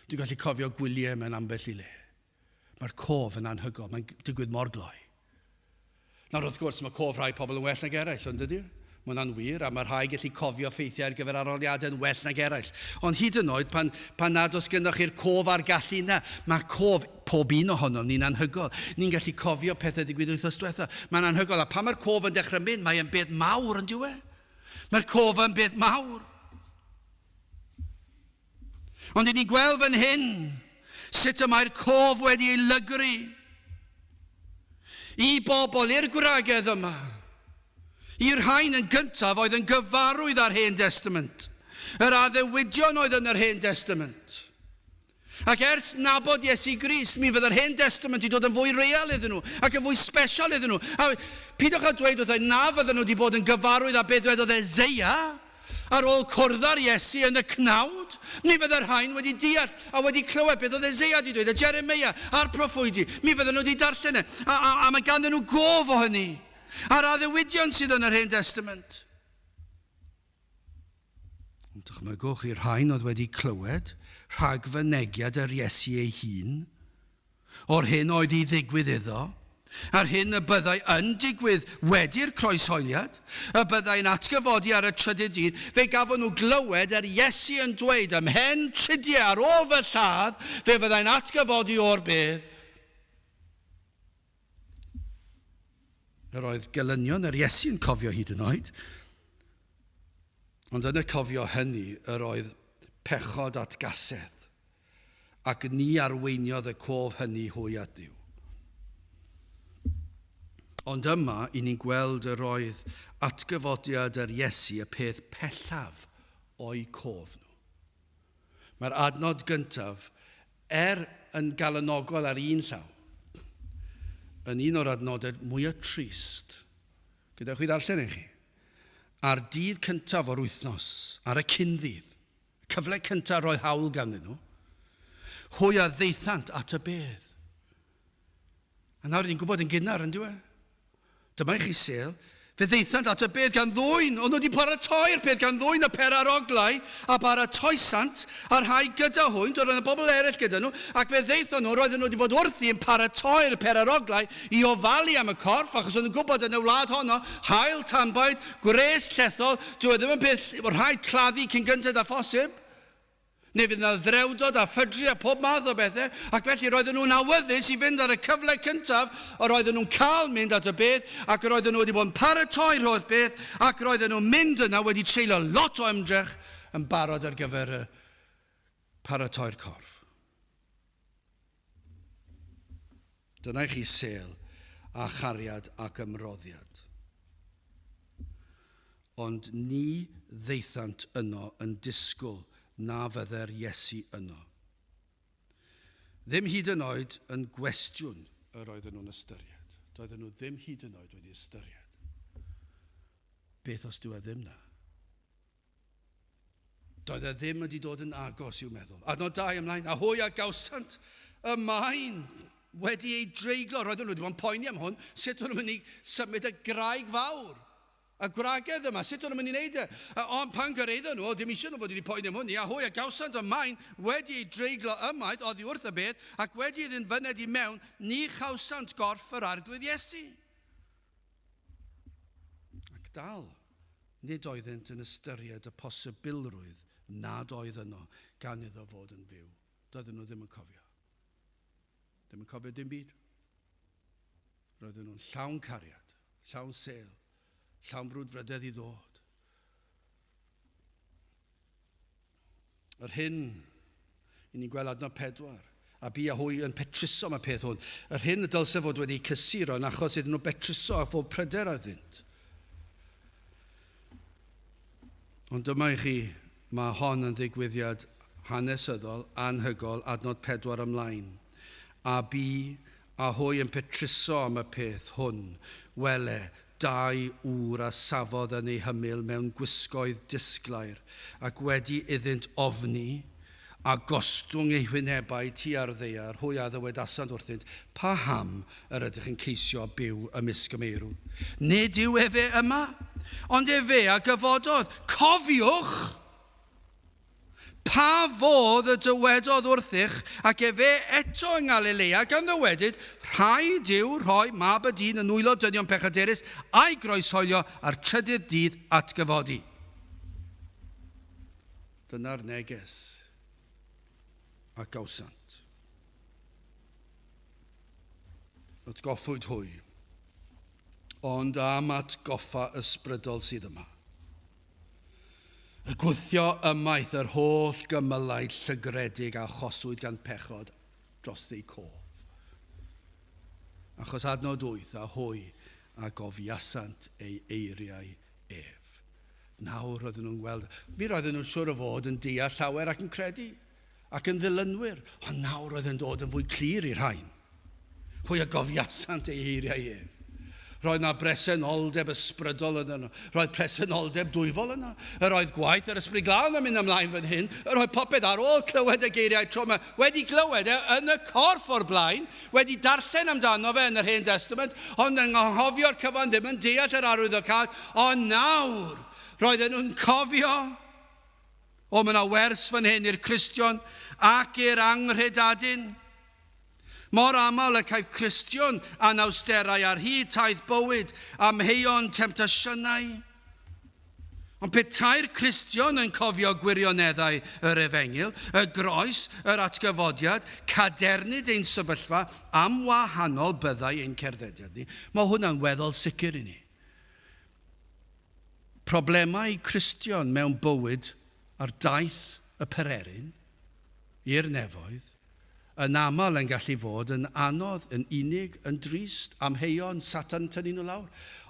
A: Dwi'n gallu cofio gwyliau mewn ambell i le. Mae'r cof yn anhygoel, mae'n digwydd mor gloi. Nawr, wrth gwrs, mae cof rhai pobl yn well nag eraill, ond dydy? Mae hwnna'n wir, a mae rhai gallu cofio ffeithiau ar gyfer arholiadau yn well nag eraill. Ond hyd yn oed, pan, pan nad oes gennych chi'r cof a'r gallu yna, mae cof pob un ohonom ni'n anhygoel. Ni'n gallu cofio pethau ddigwydd wythnos diwetha. Mae'n anhygoel, a pan mae'r cof yn dechrau mynd, mae'n beth mawr yn diwe. Mae'r cof yn beth mawr. Ond i ni'n gweld fan hyn sut y mae'r cof wedi ei lygru i bobl, i'r gwragedd yma, i'r rhain yn gyntaf oedd yn gyfarwydd â'r Hen Destament, yr addewidion oedd yn yr Hen Destament. Ac ers nabod Iesu Grist, mi fydd yr Hen Destament wedi dod yn fwy real iddyn nhw ac yn fwy special iddyn nhw. A pidwch â dweud wrtha i na fydden nhw wedi bod yn gyfarwydd â beth dwedodd Eseia. Ar ôl cwrdd â'r Iesu yn y cnawd, mi fydde'r rhain wedi deall a wedi clywed beth oedd Eseia wedi dweud, a Jeremeia a'r proffwydi. Mi fydden nhw wedi darllen e, a, a, a mae ganddyn nhw gof o hynny. A'r addewidion sydd yn yr Hen Testament. Ond dychmygwch i'r rhain oedd wedi clywed rhagfynegiad yr Iesu ei hun, o'r hyn oedd i ddigwydd iddo, a'r hyn y byddai yn digwydd wedi'r croeshoeliad, y byddai'n atgyfodi ar y trydydd dydd, fe gafon nhw glywed yr Iesu yn dweud, ymhen tridiau ar ôl fy lladd, fe fyddai'n atgyfodi o'r bedd. Yr oedd gelynion yr Iesu yn cofio hyd yn oed. Ond yn y cofio hynny, yr oedd pechod atgasedd, ac ni arweiniodd y cof hynny hwy at Dduw. Ond yma, i ni'n gweld yr oedd atgyfodiad yr Iesu y peth pellaf o'u cof nhw. Mae'r adnod gyntaf, er yn galonogol ar un llaw, yn un o'r adnodau mwyaf trist. Gyda chwi ddarllen i chi. Ar dydd cyntaf o'r wythnos, ar y cyn-ddydd, y cyfle cyntaf roedd hawl ganddyn nhw, hwy a ddaethant at y bedd. A nawr ni'n gwybod yn gynnar, yn diwe? Dyma i chi sêl. Fe ddaethant at y bedd gan ddwyn, ond nhw wedi paratoi'r peth gan ddwyn y peraroglau a baratoesant, a rhai gyda hwynt, oedd y bobl eraill gyda nhw, ac fe ddaethon nhw, roedden nhw wedi bod wrthi yn paratoi'r peraroglau i ofalu am y corff, achos o'n nhw'n gwybod yn y wlad honno, haul tanbaid, gwres llethol, dyw e ddim yn peth rhaid claddu cyn gynted â phosib. Neu fydd yna ddrewdod a phydru a pob math o bethau, ac felly roedden nhw'n awyddus i fynd ar y cyfle cyntaf yr oedden nhw'n cael mynd at y bedd, ac yr oedden nhw wedi bod yn paratoi'r holl beth, ac roedden nhw'n mynd yna wedi treulio lot o ymdrech yn barod ar gyfer y paratoi'r corff. Dyna i chi sêl a chariad ac ymroddiad. Ond ni ddaethant yno yn disgwyl na fydde'r Iesu yno. Ddim hyd yn oed yn gwestiwn yr oedden nhw'n ystyried. Doedden nhw ddim hyd yn oed wedi ystyried. Beth os dyw e ddim 'na? Doedd e ddim wedi dod yn agos i'w meddwl. Adnod 2 ymlaen, a hwy a gawsant y maen wedi ei dreiglo. Roedden nhw wedi bod yn poeni am hwn, sut o'n nhw'n mynd i symud y graig fawr. Y gwragedd yma, sut o'n nhw'n mynd i wneud e? Ond pan gyrhaeddon nhw, dim eisiau nhw fod wedi poeni am hwn, a hwy a gawsant y maen wedi ei dreiglo ymaith oddi wrth y bedd, ac wedi iddynt fyned i mewn, ni chawsant gorff yr Arglwydd Iesu. Ac dal, nid oeddynt yn ystyried y posibilrwydd nad oedd yno gan iddo fod yn fyw. Doedden nhw ddim yn cofio. Ddim yn cofio dim byd. Roedden nhw'n llawn cariad, llawn sêl, llawn brwdfrydedd i ddod. Yr hyn, i ni'n gweld adnod 4, a bu a hwy yn petruso am y peth hwn. Yr hyn y dylse fod wedi cysuro yn achos iddyn nhw betruso a phob pryder ardynt. Ond dyma i chi, mae hon yn ddigwyddiad hanesyddol, anhygol, adnod 4 ymlaen. A bu a hwy yn petruso am y peth hwn, wele, 2 ŵr a safodd yn ei hymyl mewn gwisgoedd disglair, ac wedi iddynt ofni, a gostwng eu hwynebau tua'r ddaear, hwy a ddywedasant wrthynt, Paham yr ydych yn ceisio byw ymysg y meirw? Nid yw efe yma, ond efe a gyfododd. Cofiwch! Pa fodd y dywedodd wrthych, ac efe eto yng Ngalilea, gan ddywedyd, Rhaid yw rhoi Mab y Dyn yn nwylo dynion pechadurus, a'i groeshoelio a'r trydydd dydd atgyfodi. Dyna'r neges a gawsant. Atgoffwyd hwy, ond am atgoffa ysbrydol sydd yma. Y gwthio ymaith yr holl gymylau llygredig a achoswyd gan pechod dros eu cof. Achos adnod 8, a hwy a gofiasant ei eiriau ef. Nawr roedden nhw'n gweld, mi roedden nhw'n siwr o fod yn deall llawer ac yn credu, ac yn ddilynwyr, ond nawr roedd yn dod yn fwy clir i'r rhain. Hwy a gofiasant ei eiriau ef. Roedd na bresenoldeb ysbrydol yna. Roedd presenoldeb dwyfol yna. Yr oedd gwaith yr ysbryd glân yn mynd ymlaen fan hyn. Yr oedd popeth ar ôl clywed y geiriau trwm wedi glywed e yn y corff o'r blaen, wedi darllen amdano fe yn yr Hen Testament, ond yn anghofio'r cyfan ddim yn deall yr arwyddocâd. Ond nawr, roedden nhw'n cofio. O, mae yna wers fan hyn i'r Cristion ac i'r anghredadun. Mor aml y caiff Cristion anawsterau ar hyd taith bywyd, amheuon, temtasiynau. Ond petai'r Cristion yn cofio gwirioneddau yr Efengyl, y groes, yr atgyfodiad, cadernid ein sefyllfa, am wahanol byddai ein cerddediad ni. Mae hwnna'n weddol sicr i ni. Problemau Cristion mewn bywyd ar daith y pererin i'r nefoedd yn aml yn gallu fod yn anodd, yn unig, yn drist, amheuon, Satan tynnu nhw lawr.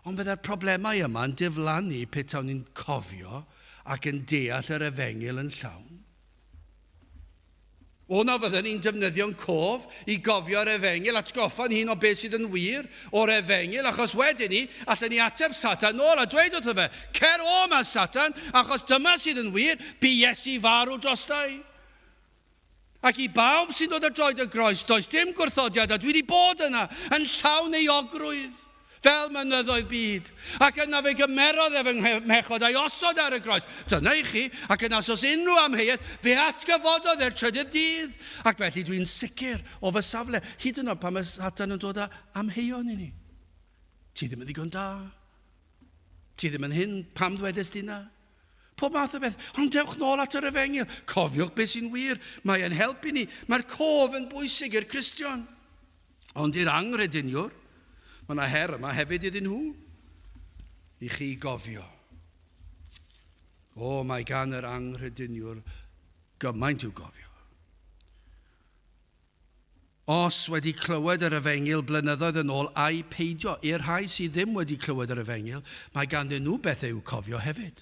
A: Ond fydde'r problemau yma'n diflannu petawn ni'n cofio ac yn deall yr efengyl yn llawn. O na fydden ni'n defnyddio'n cof i gofio'r efengyl, atgoffa'n hun o beth sydd yn wir o'r efengyl, achos wedyn ni, allen ni ateb Satan nôl a dweud wrtho fe, cer o 'ma Satan, achos dyma sydd yn wir, bu Iesu farw drosta i. Ac i bawb sy'n dod at droed y groes, does dim gwrthodiad, a dwi wedi bod yna, yn llawn euogrwydd, fel mynyddoedd byd. Ac yna fe gymerodd e fy mhechod a'i osod ar y groes. Dyna i chi, ac yna os oes unrhyw amheuaeth, fe atgyfododd e'r trydydd dydd. Ac felly dwi'n sicr o fy safle, hyd yn oed pan mae Satan yn dod â amheuon i ni. Ti ddim yn ddigon da. Ti ddim yn hyn, pam ddwedes di na? Pob math o beth. Ond dewch nôl at yr efengyl. Cofiwch beth sy'n wir. Mae e'n helpu ni. Mae'r cof yn bwysig i'r Cristion. Ond i'r anghrediniwr, mae yna her yma hefyd iddyn nhw. I chi gofio. O, mae gan yr anghrediniwr gymaint i'w gofio. Os wedi clywed yr efengyl blynyddoedd yn ôl ai peidio, i'r rhai sydd ddim wedi clywed yr efengyl, mae ganddyn nhw bethau i'w cofio hefyd.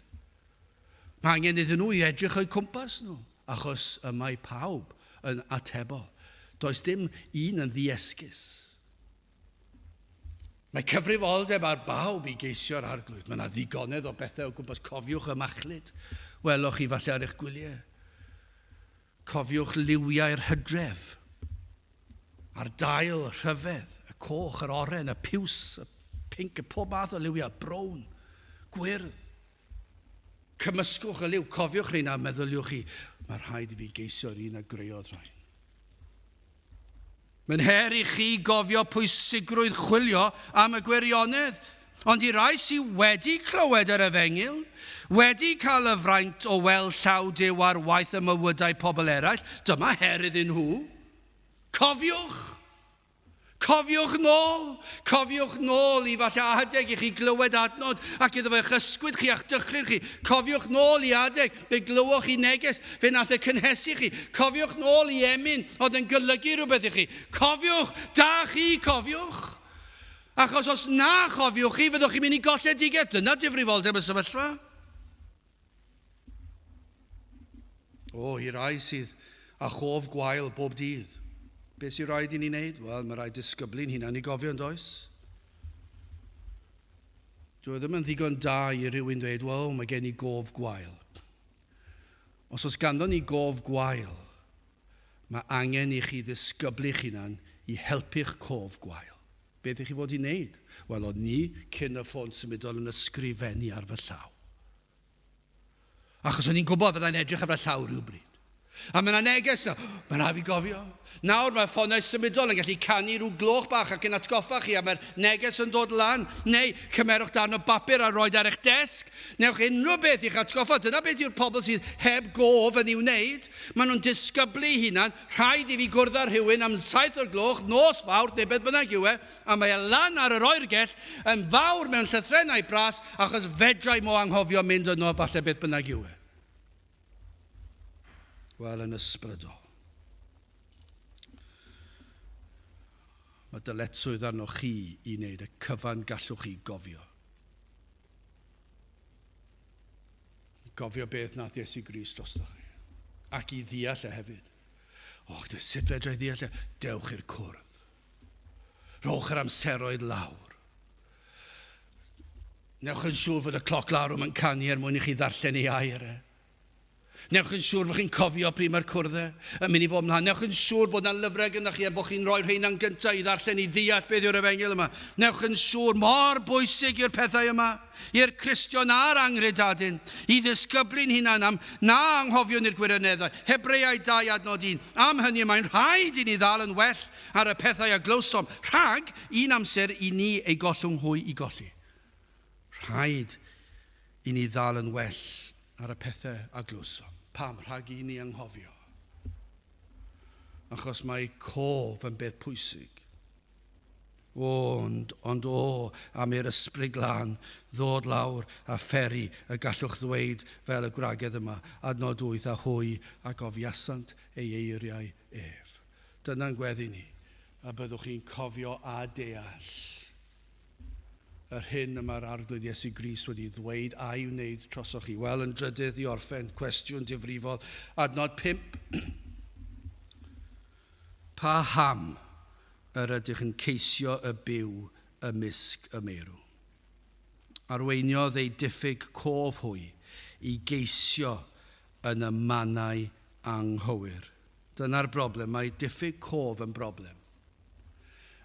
A: Mae angen iddyn nhw i edrych o'u cwmpas nhw, achos y mae pawb yn atebol. Does dim un yn ddiesgus. Mae cyfrifoldeb ar bawb i geisio'r arglwydd. Mae yna ddigonedd o bethau o gwmpas. Cofiwch y machlud. Weloch chi falle ar eich gwyliau. Cofiwch liwiau'r hydref, a'r dail rhyfedd, y coch, yr oren, y piws, y pinc, y pob math o liwiau, brown, gwyrdd. Cymysgwch y liw, cofiwch rheina a meddyliwch chi, mae rhaid i fi geisio'r un a greodd rhain. Mae'n her i chi gofio pwysigrwydd chwilio am y gwirionedd. Ond i rai sydd wedi clywed yr efengyl, wedi cael y fraint o weld llaw Duw ar waith ym mywydau pobl eraill, dyma her iddyn nhw. Cofiwch! Cofiwch nôl! Cofiwch nôl i falle adeg i chi glywed adnod ac iddo fe eich ysgwyd chi a'ch dychryn chi. Cofiwch nôl i adeg fe glywoch chi neges, fe nath e cynhesu chi. Cofiwch nôl i emyn oedd yn golygu rhywbeth i chi. Cofiwch! Da chi, cofiwch! Achos os na chofiwch chi, fyddwch chi'n mynd i golledigaeth. Dyna difrifoldeb y sefyllfa. O, i rai sydd â chof gwael bob dydd. Beth sy'n rhaid i ni wneud? Wel, mae rhaid disgyblu'n hunan i gofio yn does? Dwi e ddim yn ddigon da i rywun dweud, wel, mae gen i gof gwael. Os oes ganddo ni gof gwael, mae angen i chi ddisgyblu'ch hunan i helpu'ch cof gwael. Beth ych chi fod i wneud? Wel, o'n ni cyn y ffôn symudol yn ysgrifennu ar fy llaw. Achos o'n i'n gwybod fyddai'n edrych ar fy llaw rhywbryd. A mae yna neges na, mae'n rhaid fi gofio. Nawr mae ffonau symudol yn gallu canu rhyw gloch bach ac yn atgoffa chi a mae'r neges yn dod lan. Neu cymerwch darn o bapur a roed ar eich desg. Newch unrhyw beth i'ch atgoffa. Dyna beth yw'r pobl sydd heb gof yn ei wneud. Maen nhw'n disgyblu hunan. Rhaid i fi gwrdd â rhywun am 7 o'r gloch, nos Fawrth neu beth bynnag yw e, a mae e lan ar yr oergell yn fawr mewn llythrennau bras achos fedra i mo anghofio mynd yno falle beth bynnag yw e. Wel, yn ysbrydol. Mae dyletswydd arnoch chi i wneud y cyfan gallwch chi gofio. Gofio beth nath Iesu Grist drostoch chi. Ac i ddeall e hefyd. O, sut fedra i ddeall e? Dewch i'r cwrdd. Rhowch yr amseroedd lawr. Newch yn siŵr fod y cloc larwm yn canu er mwyn i chi ddarllen ei air e. Newch yn siŵr fod chi'n cofio pryd mae'r cwrddau yn mynd i fod ymlaen. Newch yn siŵr bod yna lyfrau gyda chi a bod chi'n rhoi rheina'n gyntaf i ddarllen i ddeall beth yw'r efengyl yma. Newch yn siŵr mor bwysig yw'r pethau yma i'r Cristion a'r anghredadun, i ddisgyblu'n hunan am na anghofiwn i'r gwirioneddau. Hebreaid 2 adnod 1. Am hynny y mae'n rhaid i ni ddal yn well ar y pethau a glywsom, rhag un amser i ni ei gollwng hwy i golli. Rhaid i ni ddal yn well ar y pethau a glywsom. Pam? Rhag i ni anghofio. Achos mae cof yn beth pwysig. Ond, ond o, am i'r ysbryd glân ddod lawr a pheri y gallwch ddweud fel y gwragedd yma, adnod 8, a hwy a gofiasant ei eiriau ef. Dyna'n gweddi ni, a byddwch chi'n cofio a deall yr hyn y mae'r Arglwydd Iesu Grist wedi ddweud a'i wneud trosoch chi. Wel, yn drydydd i orffen, cwestiwn difrifol, adnod 5. Paham yr ydych yn ceisio y byw ymysg y meirw? Arweiniodd eu diffyg cof hwy i geisio yn y mannau anghywir. Dyna'r broblem, mae diffyg cof yn broblem.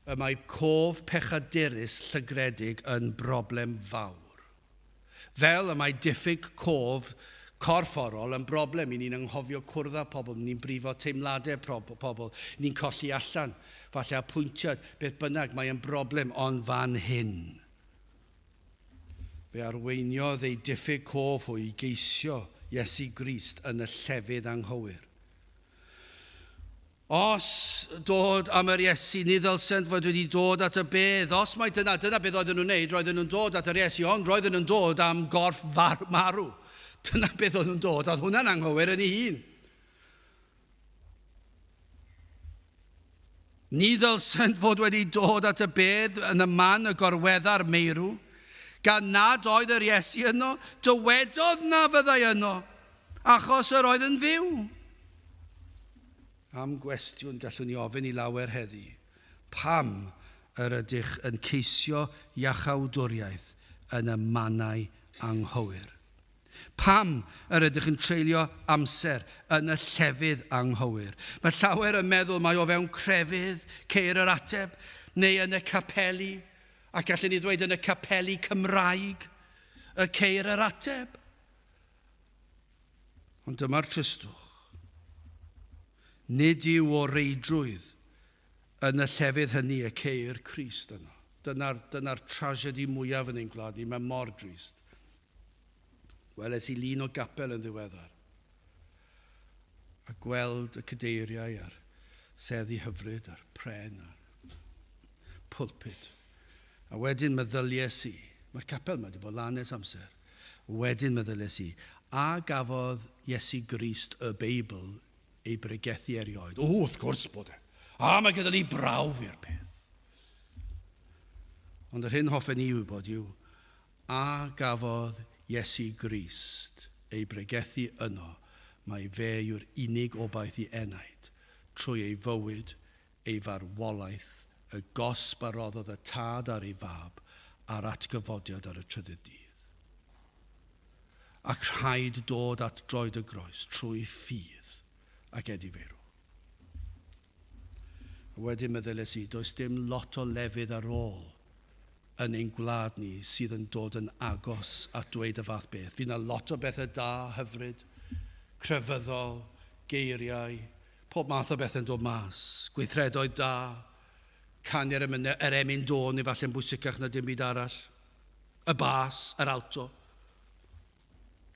A: Y mae cof pechadurus llygredig yn broblem fawr. Fel y mae diffyg cof corfforol yn broblem, i ni'n anghofio cwrdd â pobl, ni'n brifo teimladau pobl, ni'n colli allan, falle apwyntiad, beth bynnag, mae yn broblem, ond fan hyn. Fe arweiniodd ei diffyg cof hwy i geisio Iesu Grist yn y llefydd anghywir. Os dod am yr Iesu, ni ddylsent fod wedi dod at y bedd. Os mai dyna, dyna beth oedden nhw'n neud, roedden nhw'n dod at yr Iesu, ond roedden nhw'n dod am gorff marw. Dyna beth oedden nhw'n dod, oedd hwnna'n anghywir yn ei hun. Ni ddylsent fod wedi dod at y bedd yn y man y gorwedda'r meirw, gan nad oedd yr Iesu yno, dywedodd na fyddai yno, achos yr oedd yn fyw. Am gwestiwn gallwn ni ofyn i lawer heddi, pam yr ydych yn ceisio iachawdwriaeth yn y mannau anghywir? Pam yr ydych yn treulio amser yn y llefydd anghywir? Mae llawer yn meddwl mai o fewn crefydd ceir yr ateb, neu yn y capeli, ac gallwn ni ddweud yn y capeli Cymraeg y ceir yr ateb. Ond dyma'r tristwch. Nid yw o reidrwydd yn y llefydd hynny y ceir Crist yno. Dyna'r dyna tragedy mwyaf yn ein gwlad ni, mae mor drist. Weles i lun o gapel yn ddiweddar a gweld y cadeiriau a'r seddi hyfryd a'r pren a'r pulpit. A wedyn meddylies i, mae'r capel yma wedi bod lan ers amser, wedyn meddylies i, a gafodd Iesu Grist y Beibl ei bregethu erioed? O, wrth gwrs bod e. A mae gyda ni brawf i'r peth. Ond yr hyn hoffen ni wybod yw, a gafodd Iesu Grist ei bregethu yno, mai fe yw'r unig obaith i enaid, trwy ei fywyd, ei farwolaeth, y gosb a roddodd y tad ar ei fab, a'r atgyfodiad ar y trydydd dydd. Ac rhaid dod at droed y groes trwy ffydd ac edifeirwch. A wedyn meddyliais i, does dim lot o lefydd ar ôl yn ein gwlad ni sydd yn dod yn agos at dweud y fath beth. Fydd yna lot o bethau da, hyfryd, crefyddol, geiriau, pob math o bethau'n dod mas, gweithredoedd da, canu'r emynau, yr emyn dôn efallai'n bwysicach na dim byd arall, y bas, yr alto,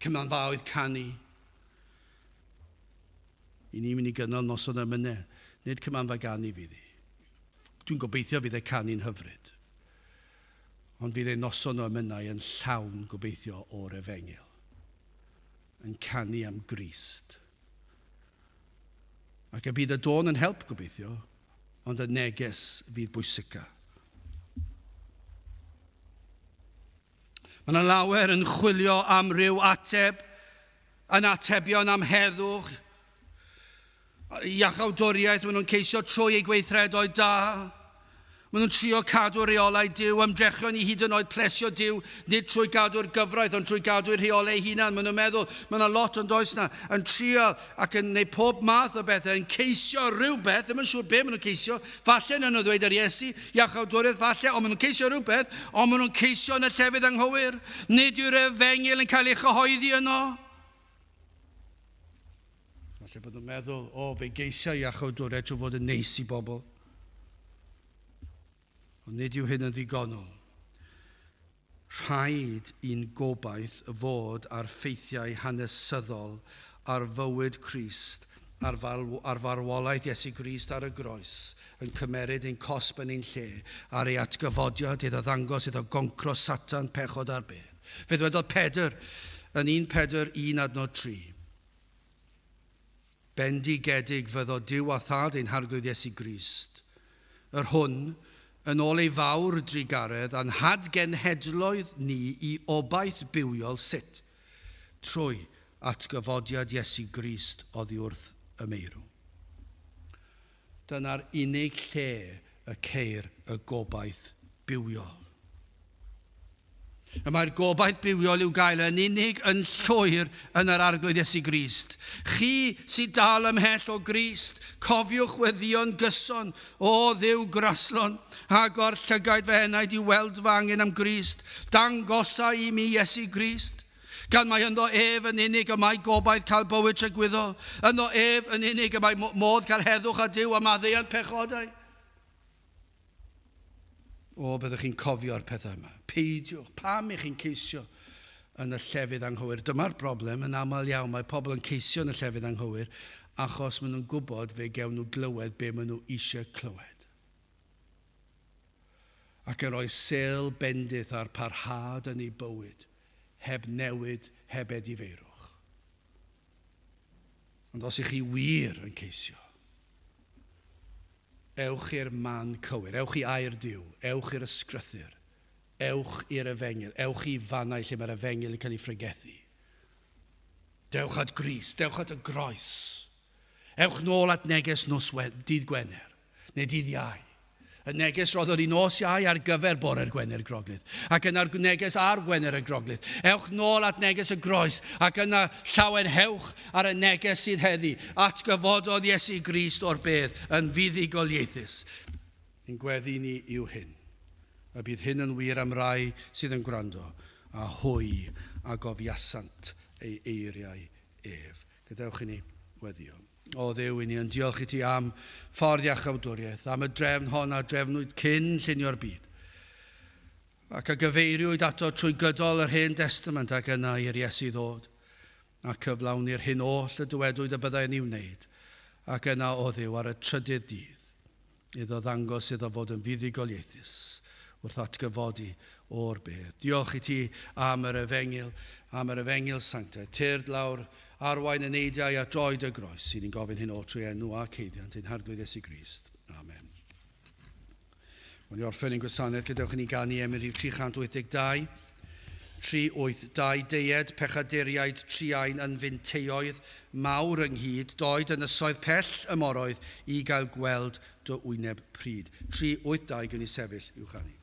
A: cymanfaoedd canu. I ni'n mynd i gynnal noson emynau, nid cymanfa ganu fydd hi. Dwi'n gobeithio fydd e canu'n hyfryd. Ond fydd ei noson o emynau yn llawn gobeithio o'r efengyl. Yn canu am Grist. Ac y bydd y dôn yn help gobeithio, ond y neges fydd bwysica. Mae yna lawer yn chwilio am ryw ateb, yn atebion am heddwch, iachawdwriaeth, maen nhw'n ceisio trwy eu gweithredoedd da. Maen nhw'n trio cadw rheolau Duw, ymdrechion i hyd yn oed plesio Duw, nid trwy gadw'r gyfraith, ond trwy gadw'r rheolau eu hunan. Maen nhw'n meddwl, mae yna lot ond oes na, yn trio ac yn gwneud pob math o bethau, yn ceisio rhywbeth, ddim yn siŵr be maen nhw'n ceisio, falle yn nhw ddweud ar Iesu, iachawdwriaeth falle, ond maen nhw'n ceisio rhywbeth, ond maen nhw'n ceisio yn y llefydd anghywir. Nid yw'r efengyl yn cael ei chyhoeddi yno. Falle bod nhw'n meddwl, o, fe geisio iachawdwriaeth trwy fod yn neis i bobl. Ond nid yw hyn yn ddigonol. Rhaid i'n gobaith fod ar ffeithiau hanesyddol ar fywyd Crist, ar, ar farwolaeth Iesu Grist ar y groes, yn cymeryd ein cosb yn ein lle, ar ei atgyfodiad iddo ddangos iddo goncro Satan pechod ar beth. Fe ddwedodd Pedr yn 1 Pedr 1 adnod 3. Bendigedig fyddo Duw a Thad ein Harglwydd Iesu Grist, yr hwn, yn ôl ei fawr drugaredd a'n hadgenhedloedd ni i obaith bywiol sut? Trwy atgyfodiad Iesu Grist oddi wrth y meirw. Dyna'r unig lle y ceir y gobaith bywiol. Y mae'r gobaith bywiol i'w gael yn unig yn llwyr yn yr Arglwydd Iesu Grist. Chi sydd dal ymhell o Grist, cofiwch weddïo'n gyson, o Dduw graslon, agor llygaid fy enaid i weld fy angen am Grist, dangosa i mi Iesu Grist. Gan mai ynddo ef yn unig y mae gobaith cael bywyd tragwyddol, ynddo ef yn unig y mae modd cael heddwch a Duw a maddeuant pechodau. O, byddwch chi'n cofio'r pethau yma. Peidiwch, pam i chi'n ceisio yn y llefydd anghywir? Dyma'r broblem yn aml iawn. Mae pobl yn ceisio yn y llefydd anghywir achos maen nhw'n gwybod fe gewn nhw glywed be maen nhw eisiau clywed. Ac yn rhoi sêl bendith ar parhad yn ei bywyd, heb newid, heb edifeirwch. Ond os ych chi wir yn ceisio, ewch i'r man cywir, ewch i air Duw, ewch i'r ysgrythur, ewch i'r efengyl, ewch i fannau lle mae'r efengyl yn cael ei phregethu. Dewch at Grist, dewch at y groes. Ewch nôl at neges nos dydd Gwener, neu dydd Iau. Y neges roddwn ni nos Iau ar gyfer bore'r Gwener Groglith, ac yna'r neges ar Gwener y Groglith. Ewch nôl at neges y groes, ac yna llawenhewch ar y neges sydd heddi. Atgyfododd Iesu Grist o'r bedd yn fuddugoliaethus. Ein gweddi ni yw hyn, a bydd hyn yn wir am rai sydd yn gwrando, a hwy a gofiasant ei eiriau ef. Gadewch i ni weddio. O Dduw, i ni yn diolch i ti am ffordd iachawdwriaeth, am y drefn hon a drefnwyd cyn llunio'r byd, ac a gyfeiriwyd ato trwy gydol yr Hen Destament ac yna i'r Iesu ddod, a cyflawni'r hyn oll y dywedwyd y byddai'n ei wneud, ac yna o Dduw ar y trydydd dydd, iddo ddangos iddo fod yn fuddugoliaethus wrth atgyfodi o'r bedd. Diolch i ti am yr efengyl, am yr efengyl sanctaidd. Tyrd lawr arwain y neidiau a droed y groes. Sy'n ni'n gofyn hyn oll trwy enw a ceiddiant ein Harglwydd Iesu Grist. Amen. Wel, i orffen ein gwasanaeth, gadewch i ni ganu emyn rhif 382. 382 deued pechaduriaid triain yn finteioedd mawr ynghyd, doed ynysoedd pell y moroedd i gael gweld dy wyneb pryd. 382 gwn i sefyll i'w chanu.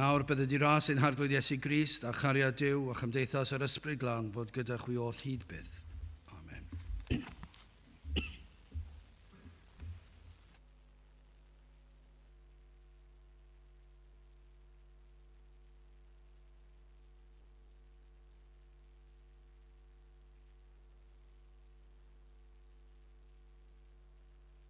A: nawr bydde di ras ein harglwydd Iesu Grist a chariad Duw a chymdeithas yr Ysbryd Glân fod gyda chwi oll hyd byth. Amen.